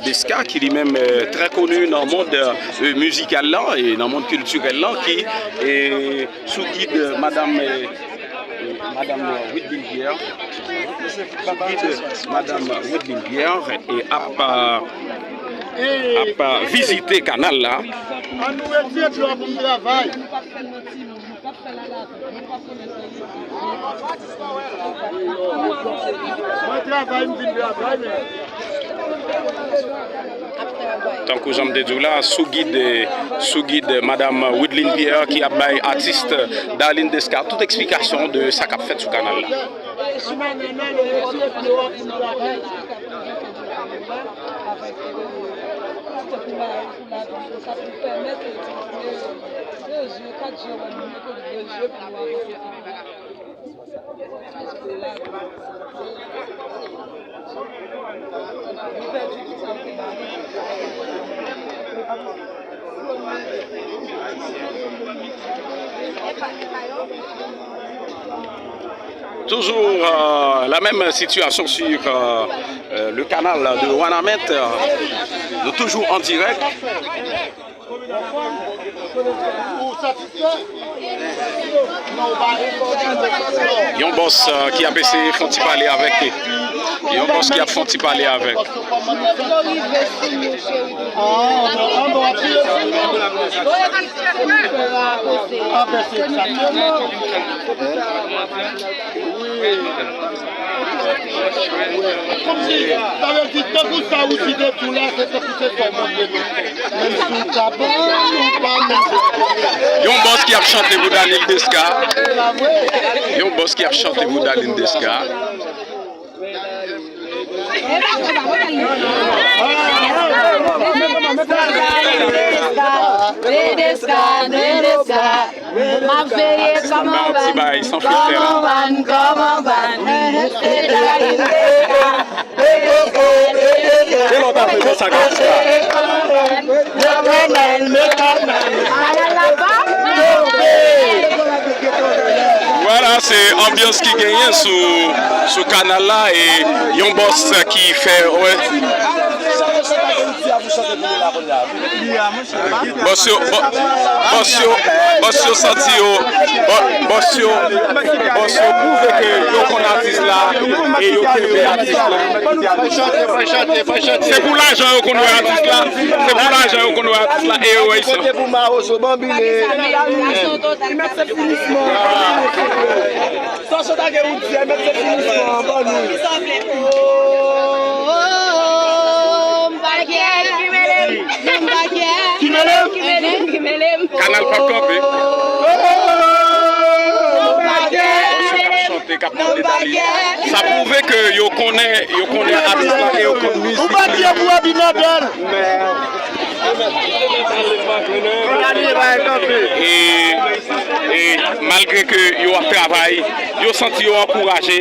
Desca, ki li menm, eh, trè koni nan mond, eh, mizikal lan e nan mond kiltirèl lan, ki, eh, sou gid, eh, madanm, eh, madanm Wideline Pierre, sou gid madanm Wideline Pierre, e ap, eh, ap, eh, vizite kanal la. An nou retire dlo a pou m travay. Mwen travay, m vin travay, men. Tankou jan m te di w la, sou gid, sou gid madanm Wideline Pierre ki ap bay atis Darline Desca tout eksplikasyon de sa k ap fèt sou kanal la. Sa pou pèmèt de, de jou, kat jou, wè nou mete de je pou nou avanse. Toujours, euh, la même situation sur, euh, euh, le canal de Wanament. Euh, nous toujours en direct. Yon bòs, euh, ki ap eseye fè yon ti pale avèk li. Yon bòs ki ap fè yon ti pale avèk. Kòmsi, sa vle di, tankou sa ou di de tou la, se tankou se sòl mwen ye. Menm si w ta ban, ou pa menm. Yon bòs ki ap chante pou Darline Desca. Yon bòs ki ap chante pou Darline Desca. M ap veye kòman ban, kòman ban, kòman ban. Kèl lòt afè nan sa k ap fèt la? Vwala, se anbyans ki genyen sou, sou kanal la, e yon bòs ki fè, wè. Bòs yo, bò- bòs yo, bòs yo santi yo, bò- bòs yo, bòs yo pwouve ke yo konn atis la e yo kenbe atis la. Se pou lajan yo konn wè atis la, se pou lajan yo konn wè atis la e yo wè isan. Sa w sot ake ou di a, mèt se finisman an, ban nou. Oh, m pa gen, ki mele m, m pa gen. Ki mele m? Ki mele m, ki mele m. Kanal p ap kanpe. Oh, m pa gen. Bòs yo k ap chante, k ap mande Dali. Sa pwouve ke yo konnen, yo konnen atis la e yo konn mizik li. Ou pa gen pou Abinader. E, e malgre ke yo ap travay, yo santi yo ankouraje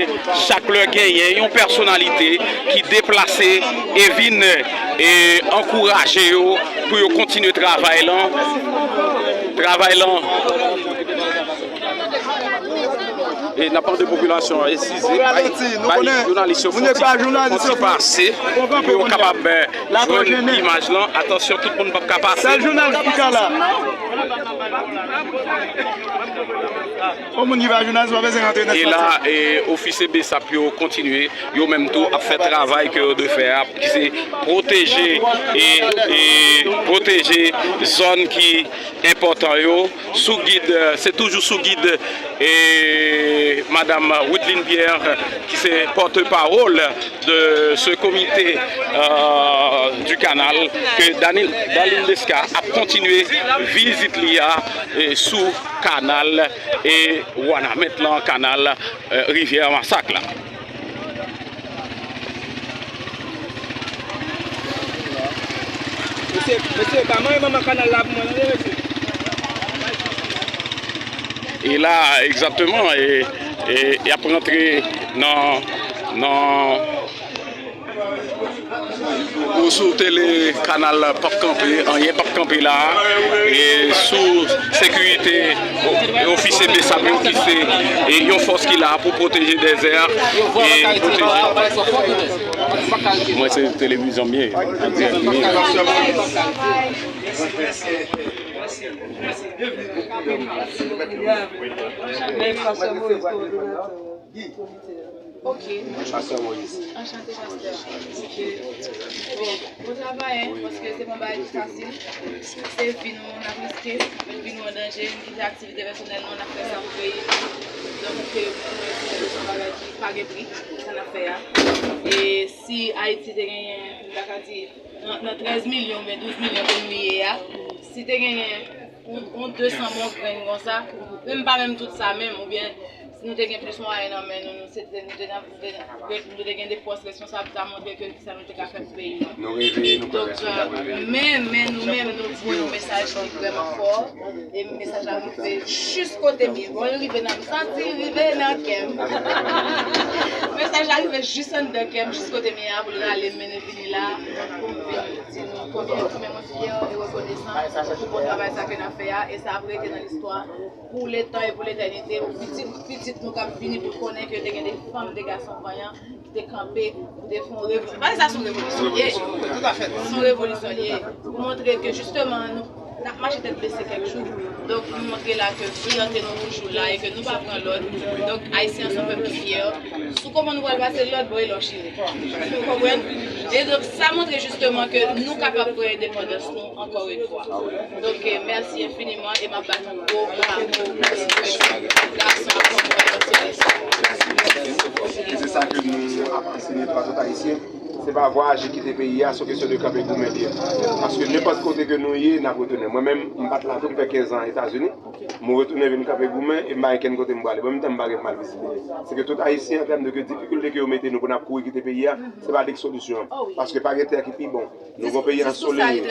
chak lè genyen yon pèsonalite ki deplase e vin, e, ankouraje yo pou yo kontinye travay lan. Travay lan. E n ap mande popilasyon an eskize, bay jounalis yo fon ti, fon ti pase pou yo kapab, eh, jwenn imaj lan. Atansyon, tout moun p ap ka pase. Sèl jounalis ki ka la. Yon moun ki pa jounalis pa bezwen rantre nan. E la, e, ofisye BSAP yo kontinye, yo menm tou ap fè travay ke yo dwe fè a, ki se pwoteje, e, e pwoteje zòn ki enpòtan yo, sou gid, se toujou sou gid, e, madam Wideline Pierre, ki se pòtpawòl de ce comité, euh, du canal, ke Dany, Daline Desca ap kontinye vizit li a, e, sou kanal e Wanament lan, kanal, e, Rivyè Masak la. Mesye, mesye, pa manyen manman kanal la pou mwen, tande, mesye. E la, egzakteman, e, e, y ap rantre nan, nan, ou sou tele kanal p ap kanpe, anyen p ap kanpe la, e sou sekirite, o-, ofisye BSAP yo ki se, e, yon fòs ki la pou pwoteje dezè a, e pwoteje. Mwen se televizyon m ye, an dirèk m ye. Ok. Anchante, pastè. Ok. Bon, bon travay, hein, paske se pa yon bagay ki fasil. Se vi nou n ap riske, met vi nou an danje, nou kite aktivite pèsonèl nou, n ap fè sa pou peyi nou. Donk, euh, pou mwen, se yon bagay ki pa gen pri, sa n ap fè a. E si Ayiti te genyen, m ta ka di, nan, nan trèz milyon oubyen douz milyon ke nou ye a, si te genyen yon, yon de san bon grenn konsa, menm pa menm tout sa menm, oubyen si nou te gen plis mwayen nan men nou, nou se te, nou te, nou te, nou te gen de pòs responsab, ta montre ke kisa nou te ka fè pou peyi nou. Nou reve, nou kwè. Donk, men, men nou menm, nou voye yon mesaj ki vrèman fò, e mesaj la rive jis kote m ye. Bon, li rive nan, m santi li rive nan kè m. Mesaj la rive jis anndan kè m, jis kote m ye a, pou l rale m mennen vini la, pou m vin di nou konbyen, konbyen mwen fyè e rekonesan pou bon travay sa ke n ap fè a, e sa ap rete nan listwa pou letan e pou letènite, pou pitit, pitit nou k ap vini pou konnen ke te gen de fanm, de gason vanyan ki te kanpe, ki te fè yon revo-, pa sa, se yon revolisyon li ye. Se yon revolisyon li ye. Pou montre ke jisteman nou, n ap mache tèt bese kèk jou. Donk, nou montre la ke volonte nou toujou la e ke nou pa pran lòd. Donk, Ayisyen an se yon pèp ki fyè. Sou kòman nou pral pase lòt bò e lò chire. Ou konprann? E donk, sa montre jisteman ke nou kapab pran endepandans nou ankò yon fwa. Donk, eh, mèsi enfiniman e m ap bat yon gwo bravo pou gason ak fanm E se sa ke nou ap ansenye tou a tout Ayisyen. Se pa vwayaje kite peyi a, se yon kesyon de kanpe goumen li ye. Paske nenpòt kote ke nou ye, n ap retounen. Mwen menm, m pa t la tou, m fè kenz an Etazini. Mwen retounen vin kanpe goumen e m pa gen kenn kote m prale. Bon, menm tan m pa gen pou m al vizite. Se ke tout Ayisyen, an tèm de ke difikilte ke yo mete nou pou n ap kouri kite peyi a, se pa lik solisyon an. Paske pa gen tè ki pi bon. Nou gon peyi ansoleye.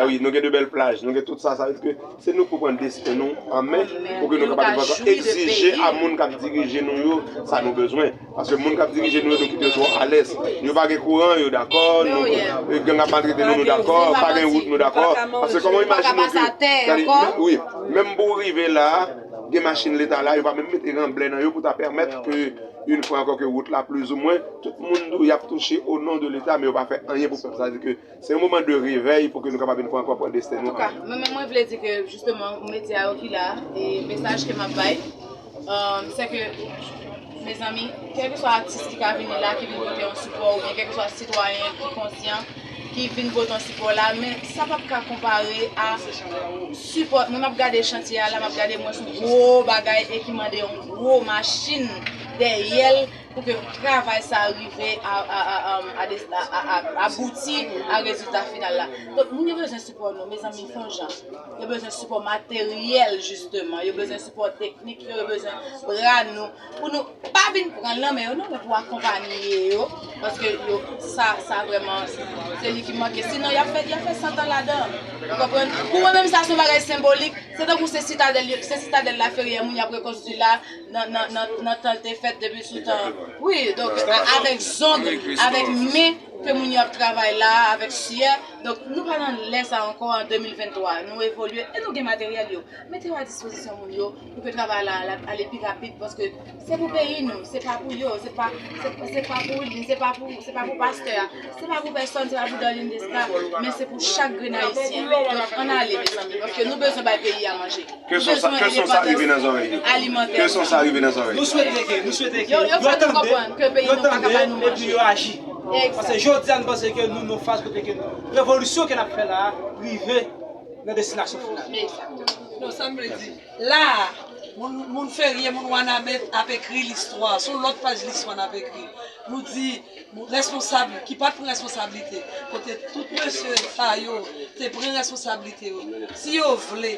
Wi, nou gen de bèl plaj, nou gen tout sa. Sa vle di ke se nou k pou pran desten nou an men pou ke nou kapab egzije a moun k ap dirije nou yo sa nou bezwen. Paske moun k ap dirije nou yo, nou kite yo twò alèz. Yo pa gen kouran, yo dakò. Nou, gang ap maltrete nou, nou dakò. Pa gen wout, nou dakò. Paske kòman w imajine ke, wi, menm pou w rive la, gen machin leta la, yo pa menm mete ranblè nan yo pou ta pèmèt ke Yon fwa ankò ke wout la plizoumwen, tout moun tou y ap touche o non de Leta, men yo pa fè anyen pou pèp. Sa vle di ke se yon moman de revèy pou ke nou kapab yon fwa ankò pran desten nou an men. Antouka, mwen menm mwen vle di ke jisteman medya yo ki la, e mesaj ke m ap bay, um, se ke, mezanmi, kèlkeswa atis ki ka vini la, ki vin pote yon sipò, oubyen kèlkeswa sitwayen ki konsyan, ki vin pote yon sipò la, men sa p ap ka konpare a sipò. Mwen m ap gade chantye a la, m ap gade mwen sou gwo bagay e ki mande yon gwo machin dèyè l pou ke travay sa rive a, a, a, a, a des- a, a, a, abouti a rezilta final la. Donk, moun yo bezwen sipò nou, mezanmi, fè yon jan. Yo bezwen sipò materyèl, jisteman. Yo bezwen sipò teknik yo, yo bezwen bra nou. Pou nou pa vin pran l nan men yo, non, men pou akonpanye yo. Paske yo, sa, sa vrèman, se li ki manke. Sinon, y ap fè, y ap fè san tan ladan. Ou konprann? Pou mwen menm, sa se yon bagay senbolik. Se tankou se Sitadèl, se Sitadèl Laferyè, moun y ap rekonstwi la, nan, nan, nan, nan tan l te fèt depi sou tan. Wi, donk, a- avèk zong, avèk men ke moun yo ap travay la, avèk syè. Donk, nou pa nan lè sa ankò an de mil venntwa. Nou evolye e nou gen materyèl yo. Mete yo a dispozisyon moun yo pou ke travay la al ale pi rapid, paske se pou peyi nou, se pa pou yo, se pa, se, se pa pou Wildin, se pa pou, se pa pou pastè a, se pa pou pèsòn, se pa pou Darline Desca, men se pou chak grenn Ayisyen. Donk, ann ale, mezanmi, paske nou bezwen bay peyi a manje. Ke son sa, ke son sa rive nan zòrèy yo. Ke son sa rive nan zòrèy yo. Nou swete ke, nou swete ke yo, yo tande, yo tande, epi yo aji. Paske jodi a, nou panse ke nou, nou faz kote ke revolisyon ke n ap fè la a rive nan destinasyon final. Non, sa m vle di. La a, moun, moun Ferye, moun Wanament ap ekri listwa. Se yon lòt paj listwa n ap ekri. Nou di, moun responsab ki pa t pran responsablite, kote tout mesye sa yo te pran responsablite yo, si yo vle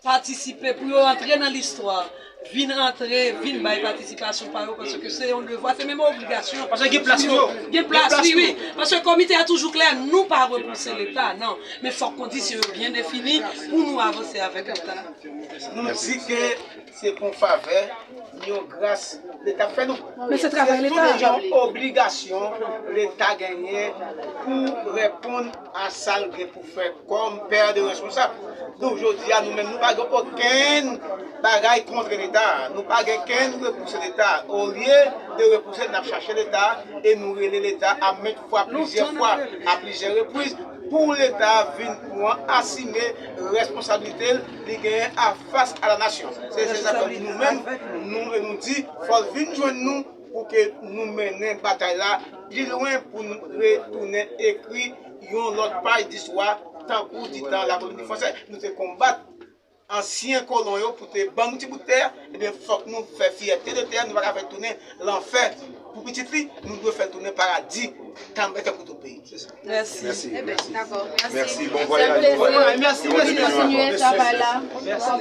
patisipe pou yo antre nan listwa, vin antre, vin bay patisipasyon pa yo, paske se yon devwa, se menm obligasyon. Paske gen plas pou yo. Gen plas, wi, wi. Paske komite a toujou klè, nou pa repouse Leta, non. Men fòk kondisyon yo byen defini pou nou avanse avèk Leta. Nou di ke se pou yon favè, yon gras Leta fè nou. Men se travay Leta. Se yon obligasyon Leta genyen pou reponn a sa l gen pou fè kòm pè de responsab. Donk, jodi a, nou menm, nou pa gen okenn bagay kont Leta. Nou pa gen kenn repouse Leta. Olye de repouse, n ap chache Leta e nou rele Leta a ment fwa, plizyè fwa, a plizyè repriz, pou Leta vin pran, asime responsablite l li genyen a fas a la nasyon. Se, se sa fè nou menm, nou, nou di, fò l vin jwenn nou pou ke nou mennen batay la pi lwen, pou nou retounen ekri yon lòt paj distwa, tankou di tan lakoloni fransèz. Nou te konbat ansyen kolon yo pou te ban nou ti bout tè, ebyen, fòk nou fè fyète de tè, nou pa ka fè tounen lanfè pou pitit li, nou dwe fè tounen paradi, tanbè tankou tout peyi. Se sa. Mèsi. Mèsi. Mèsi. Mèsi. Bon vwayaj. Mèsi. Kontinye travay la. Mèsi.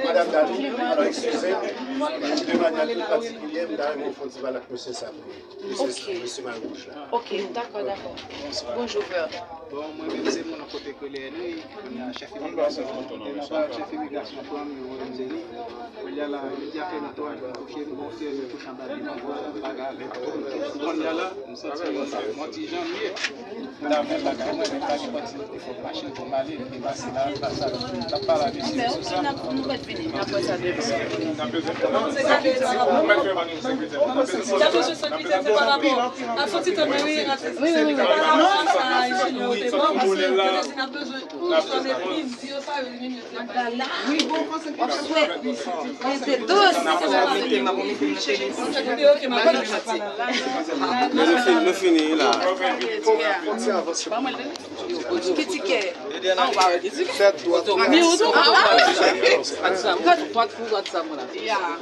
Madanm Darline, alò, eskize m, de manyè pi patikilyè, m ta renmen fè yon ti pale ak mesye sa pou ou. Mesye, mesye may wouj la. Ok, dakò, dakò. Bonjou, frè. Bon, mwen menm se moun kote ke lè nou, chèf imigrasyon, chèf imigrasyon pran m, yo voye m Zeni. Kounye a la, medya fè netwayaj, mwen kouche, m bon fè, mwen kouche anba bidon, bagay avèk. Kounye a la, m santi m yon ti jan m ye. M ta fè bagay mwen, men pa gen pati, fòk machin pou m ale, m te pase la, m pase la, m t ap pale avè mesye sou sa. N ap, nou mèt vini, n ap wè sa demen. N ap bezwen fè bagay. N ap bezwen fè bagay. Wi, wi, wi. Wi, wi, wi. Wi, bon, w ap fè. Mete dous. Nou fini, nou fini la. Ki tikè? An, w pa wè ki tikè. Fèt twòp. Men ou tou, ah, ah.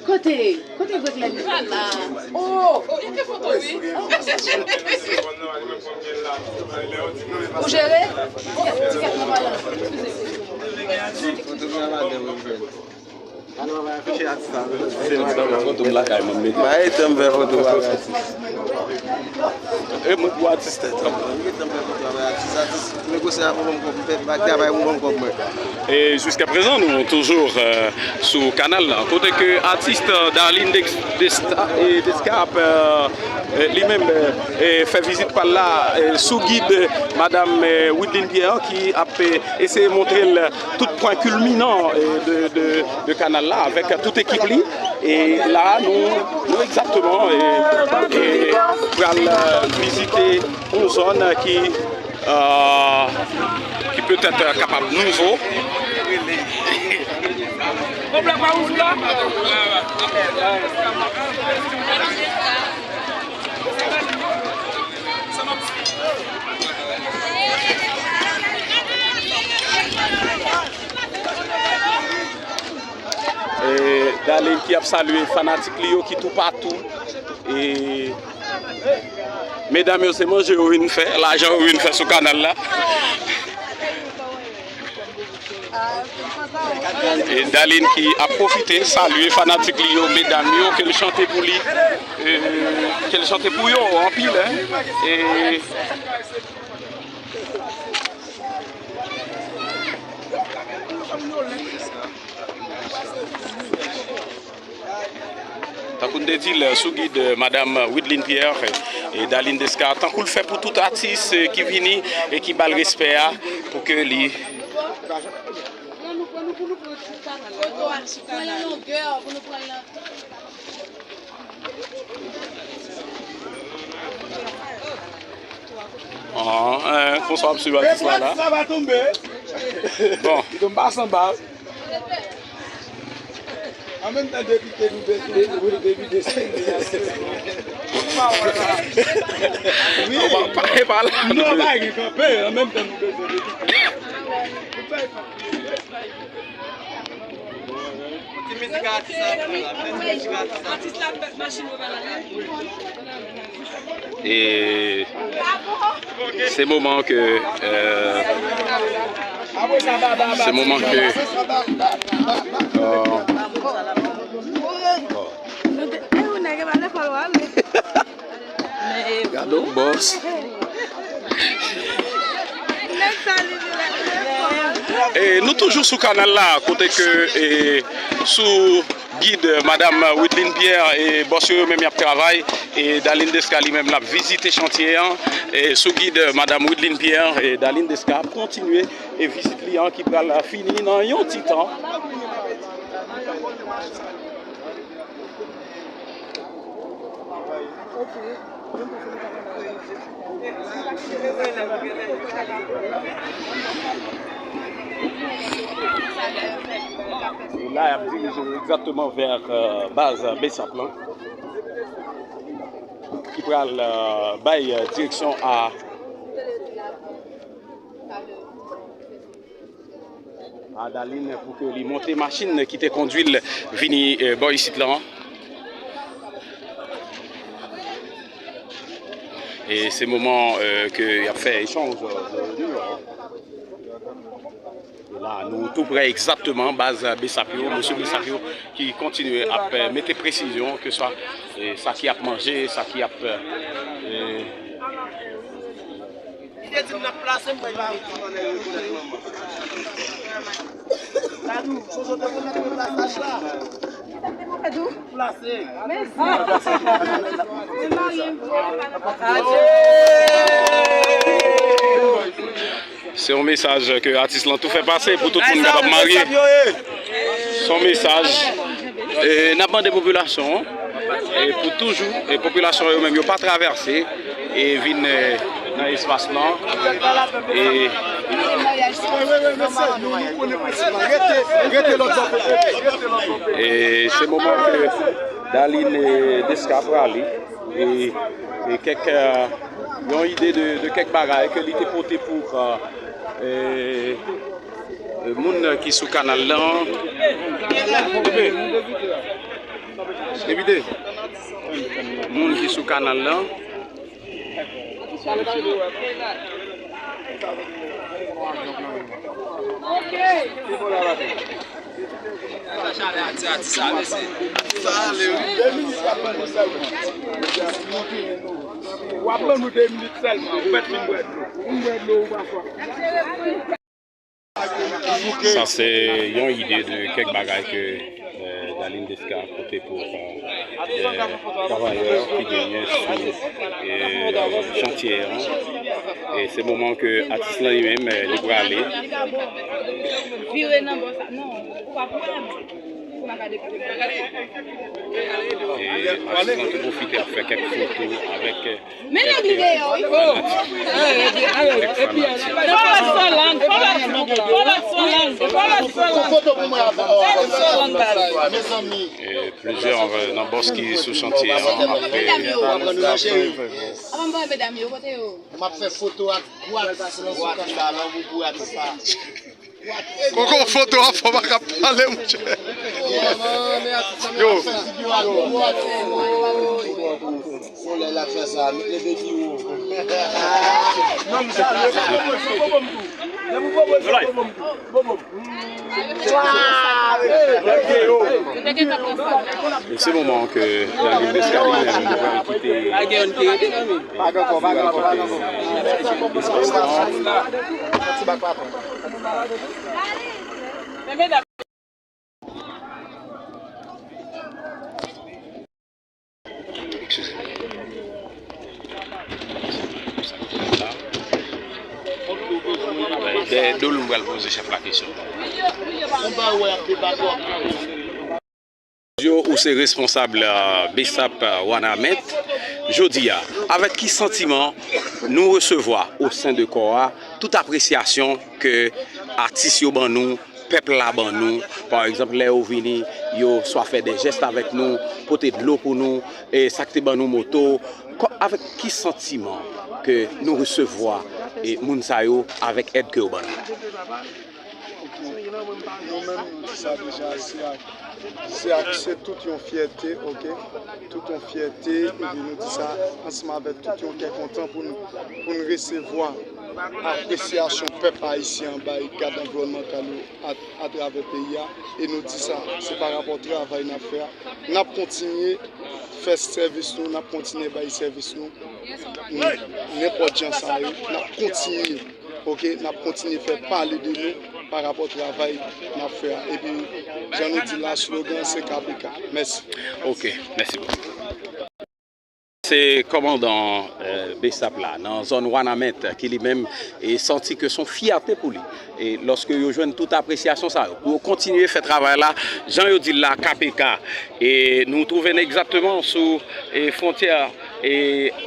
Kote, kote Greg Lène? Oh, oh, gen de foto, wi. Ou jere? Tikè, tikè nan balans. Eskize. Foto m lakay mwen mete. Ba, e tan m fè foto avèk atis. E mwen pou atis tèt an. E tan m fè foto avèk atis. Atis, negosye avè m, ban m kòb, m fè travay pou ban m kòb mwen. Et jusqu'à présent, nous toujou, euh, sou kanal la. Kote ke atis, euh, Darline Dex- Desta- e Desca ap, euh, euh, li menm, euh, euh, fè vizit pa l la, euh, sou gid, euh, madanm, euh, Wideline Pierre ki ap, euh, eseye montre l tout pwen kilminan, euh, de, de, de kanal. la avèk tout ekip li. E la, nou, nou egzakteman, e, e, pral, e, vizite yon zòn ki, e, ki petèt, e, kapab nouvo. E, Darline ki ap salye fanatik li yo ki toupatou. E, medam yo, se manje yo vin fè, lajan yo vin fè sou kanal la. E Darline ki ap pwofite salye fanatik li yo, medam yo, ke l chante pou li, e, ke l chante pou yo anpil, en. E, tankou n te di l, sou gid, e, madam Wideline Pierre, e, e Darline Desca, tankou l fè pou tout atis, e, ki vini e ki ba l respè a, pou ke li. Pran yon longè pou nou pran nan. Ah, eh, konsa w ap swiv atis la la. Sa va tonbe. Bon. Li tonbe pa san bal. An menm tan depite nou bezwen, wi, depite se. Wi. Pa, pa, pa la. Non, pa gen kanpe, an menm tan nou bezwen depite. E se moman ke, e, se moman ke, e, Gade yon bòs. E nou toujou sou kanal la, kote ke, e, sou gid, e, madam Wideline Pierre e bòs yo, yo menm y ap travay, e Darline Desca li menm l ap vizite chantye an, e sou gid, e, madam Wideline Pierre e Darline Desca ap kontinye e vizit li an ki pral fini nan yon ti tan. E la, y ap dirije yo egzakteman vè, e, baz BSAP lan, ki pral, e, bay, e, direksyon a a Darline pou ke li monte machin ki te kondwi l vini, e, bò isit lan. E se moman, e, ke y ap fè echanj, e, de, de, e, la, nou tou prè egzakteman baz BSAP yo, mesye BSAP yo ki kontinye ap, e, mete presizyon, ke swa, e, sa ki ap manje, sa ki ap, e, Li te di m n ap plase m, mwen pa. Dadou, Jojo te konn mete plasaj la. Plase. Se yon mesaj ke atis lan tou fè pase pou tout moun kapab marye. Se yon mesaj. E n ap mande popilasyon an, e pou toujou, e popilasyon yo menm, yo pa travèse e vin, e, nan espas lan. E, e se moman ke Darline, e, Desca prale, e, e kèk, e, yon ide de, de kèk bagay ke li te pote pou, e, e, moun ki sou kanal lan. Depite. Depite. Moun ki sou kanal lan. W ap ban nou de minit sèlman, ou mèt vin bwè dlo. Ou vin bwè dlo, ou pa fò. Sa se yon ide de kèk bagay ke, e, Darline Desca pote pou, e, e, travayè ki genyen sou, e, chantye an. E se moman ke atis lan li menm, e, li prale. Vire nan bò sa. Non, ou pa pou wè. E Atis lan tou pwofite ap fè kèk foto avèk, euh, Men nèg li deyò wi. Avèk fanatik. Fò lòt san lang, fò lòt, fò lòt san lang, fò lòt san lang. Foto pou mwen avè w. Fò lòt san lang, baz. Mezanmi. E plizyè nan bòs ki sou chantye an ap fè. Medam yo, Cheri, avan m pale medam yo, kote yo? M ap fè foto ak gwo atis lan sou kanta lan pou gwo atis la. Kòkò foto a fò pa ka pale monchè. Yo. Yon lè l ap fè sa, met leve pi wo. E se moman ke Darline Desca li menm li pral kite espas lan. Eskize. Dèyè do l, m pral poze chèf la kesyon. Yo, ou se responsab, euh, BSAP, euh, Wanament. Jodi a, avèk ki santiman nou resevwa o sen de kò a tout apresyasyon ke atis yo ban nou, pèp la ban nou? Pa egzanp, lè yo vini, yo swa fè de jès avèk nou, pote dlo pou nou, e sa k te ban nou moto. Kò-, avèk ki santiman ke nou resevwa, e, moun sa yo avèk èd ke yo ban nou? Nou menm, nou di sa deja, se ak, se ak, se tout yon fyète, oke? Tout yon fyète, epi nou di sa ansanm avèk tout yon kè kontan pou n, pou n resevwa apresyasyon pèp ayisyen an bay gad anviwònmantal yo a, atravè peyi a. E nou di sa, se pa rapò travay n ap fè a. N ap kontinye fè sèvis nou, n ap kontinye bay sèvis nou. Nenpòt jan sa ye, n ap kontinye, oke, n ap kontinye fè pale de nou pa rapò travay n ap fè a. Epi, jan nou di la, slogan se K P K. Mèsi. Oke, mèsi bokou. Se kòmandan, euh, BSAP la nan zòn Wanament ki li menm e santi ke se yon fyète pou li. E lòske yo jwenn tout apresyasyon sa yo, pou yo kontinye fè travay la, jan yo di l la, K P K. E nou twouve n egzakteman sou, e, fwontyè, e,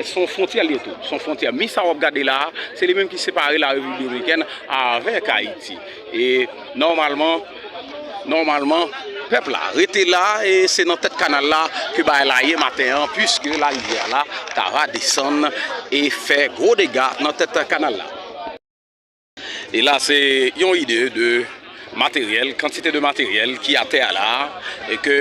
se yon fwontyè l ye tou, se yon fwontyè. Mi sa w ap gade la a, se li menm ki separe la Repiblik Dominikèn avèk Ayiti. E nòmalman, nòmalman, pèp la rete la, e se nan tèt kanal la ke bagay la ye maten an, piske larivyè la ta va desann e fè gwo dega nan tèt kanal la. E la, se yon ide de materyèl, kantite de materyèl ki atè a la, e ke,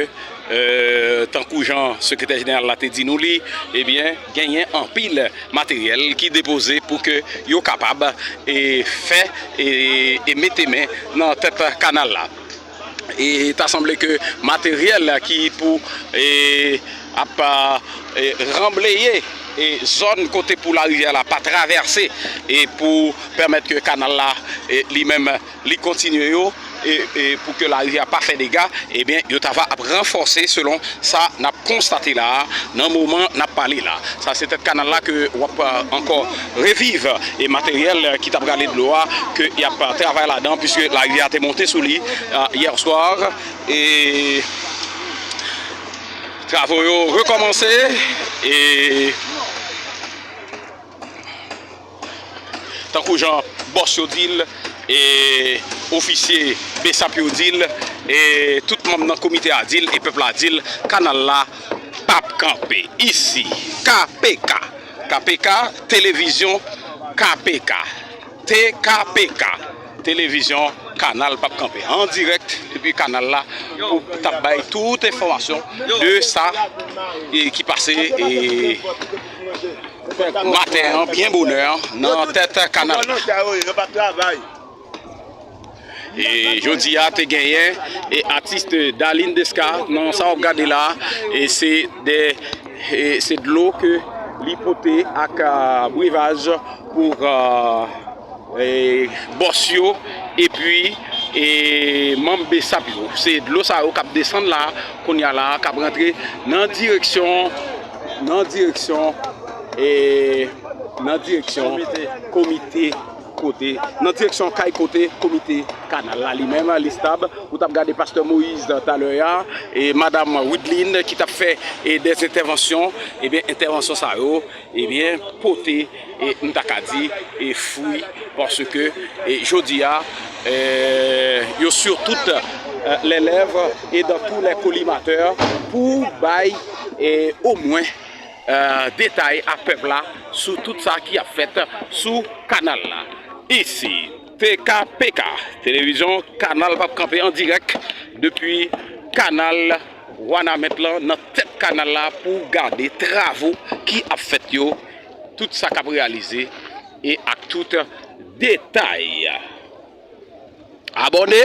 euh, tankou jan sekretè jeneral la te di nou li, ebyen, genyen anpil materyèl ki depoze pou ke yo kapab, e, fè, e, e mete men nan tèt kanal la. E ta sanble ke materyèl ki pou, e, ap, e, ranbleye, e, zòn kote pou larivyè la pa travèse, e pou pèmèt ke kanal la, e, li menm, li kontinye yo, e, e pou ke larivyè a pa fè dega, ebyen, yo ta va ap ranfòse selon sa n ap konstate la a, nan moman n ap pale la. Sa se tèt kanal la ke w ap, euh, ankò reviv, e materyèl ki t ap rale dlo a, ke y ap travay ladan, piske larivyè a te monte sou li, euh, yè swa. E travo yo rekòmanse, e tankou jan bòs yo di l, e ofisye BSAP yo di l, e tout manm nan komite a di l, e pèp la di l, kanal la p ap kanpe. Isi, K P K, K P K, televizyon K P K, T K P K, televizyon Kanal p ap kanpe. An dirèk depi kanal la, pou t ap bay tout enfòmasyon de sa, e, ki pase, e, maten an, byen bonè an, nan tèt kanal la. E jodi a, te genyen, e, atis Darline Desca, nan sa w ap gade la, e se de, e se dlo ke li pote ak, a, brevaj pou, a, e, bòs yo, epi, e, manm BSAP yo. Se dlo sa yo k ap desann la, kounye a la, k ap rantre nan direksyon, nan direksyon, e, nan direksyon komite, kote, nan direksyon kay kote komite kanal la li menm li stab. Ou t ap gade pastè Moïse talè a, e madam Widline ki t ap fè e dè entèvansyon, ebyen entèvansyon sa yo, ebyen pote, e m ta ka di, e fwi, paske e jodi a, e yo sur tout lè lèv e dan tou lè kolimatè pou bay e omwen e detay a pèp la sou tout sa ki ap fèt sou kanal la. Isi, T K P K, televizyon Kanal p ap kanpe an dirèk depi kanal Wanament lan, nan tèt kanal la, pou gade travo ki ap fèt yo, tout sa k ap reyalize e ak tout detay. Abòne,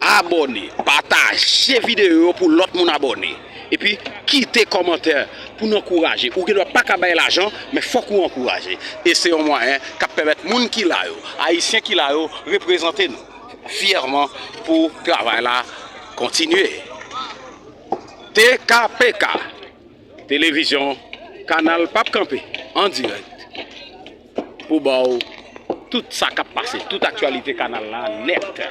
abòne, pataje videyo yo pou lòt moun abòne. Epi kite kòmantè pou n ankouraje. Ou gendwa pa ka bay lajan, men fòk ou ankouraje. E se yon mwayen k ap pèmèt moun ki la yo, Ayisyen ki la yo, reprezante nou fyèman pou travay la kontinye. T K P K, televizyon Kanal p ap kanpe, an dirèk pou ba w tout sa k ap pase, tout aktyalite kanal la nèt.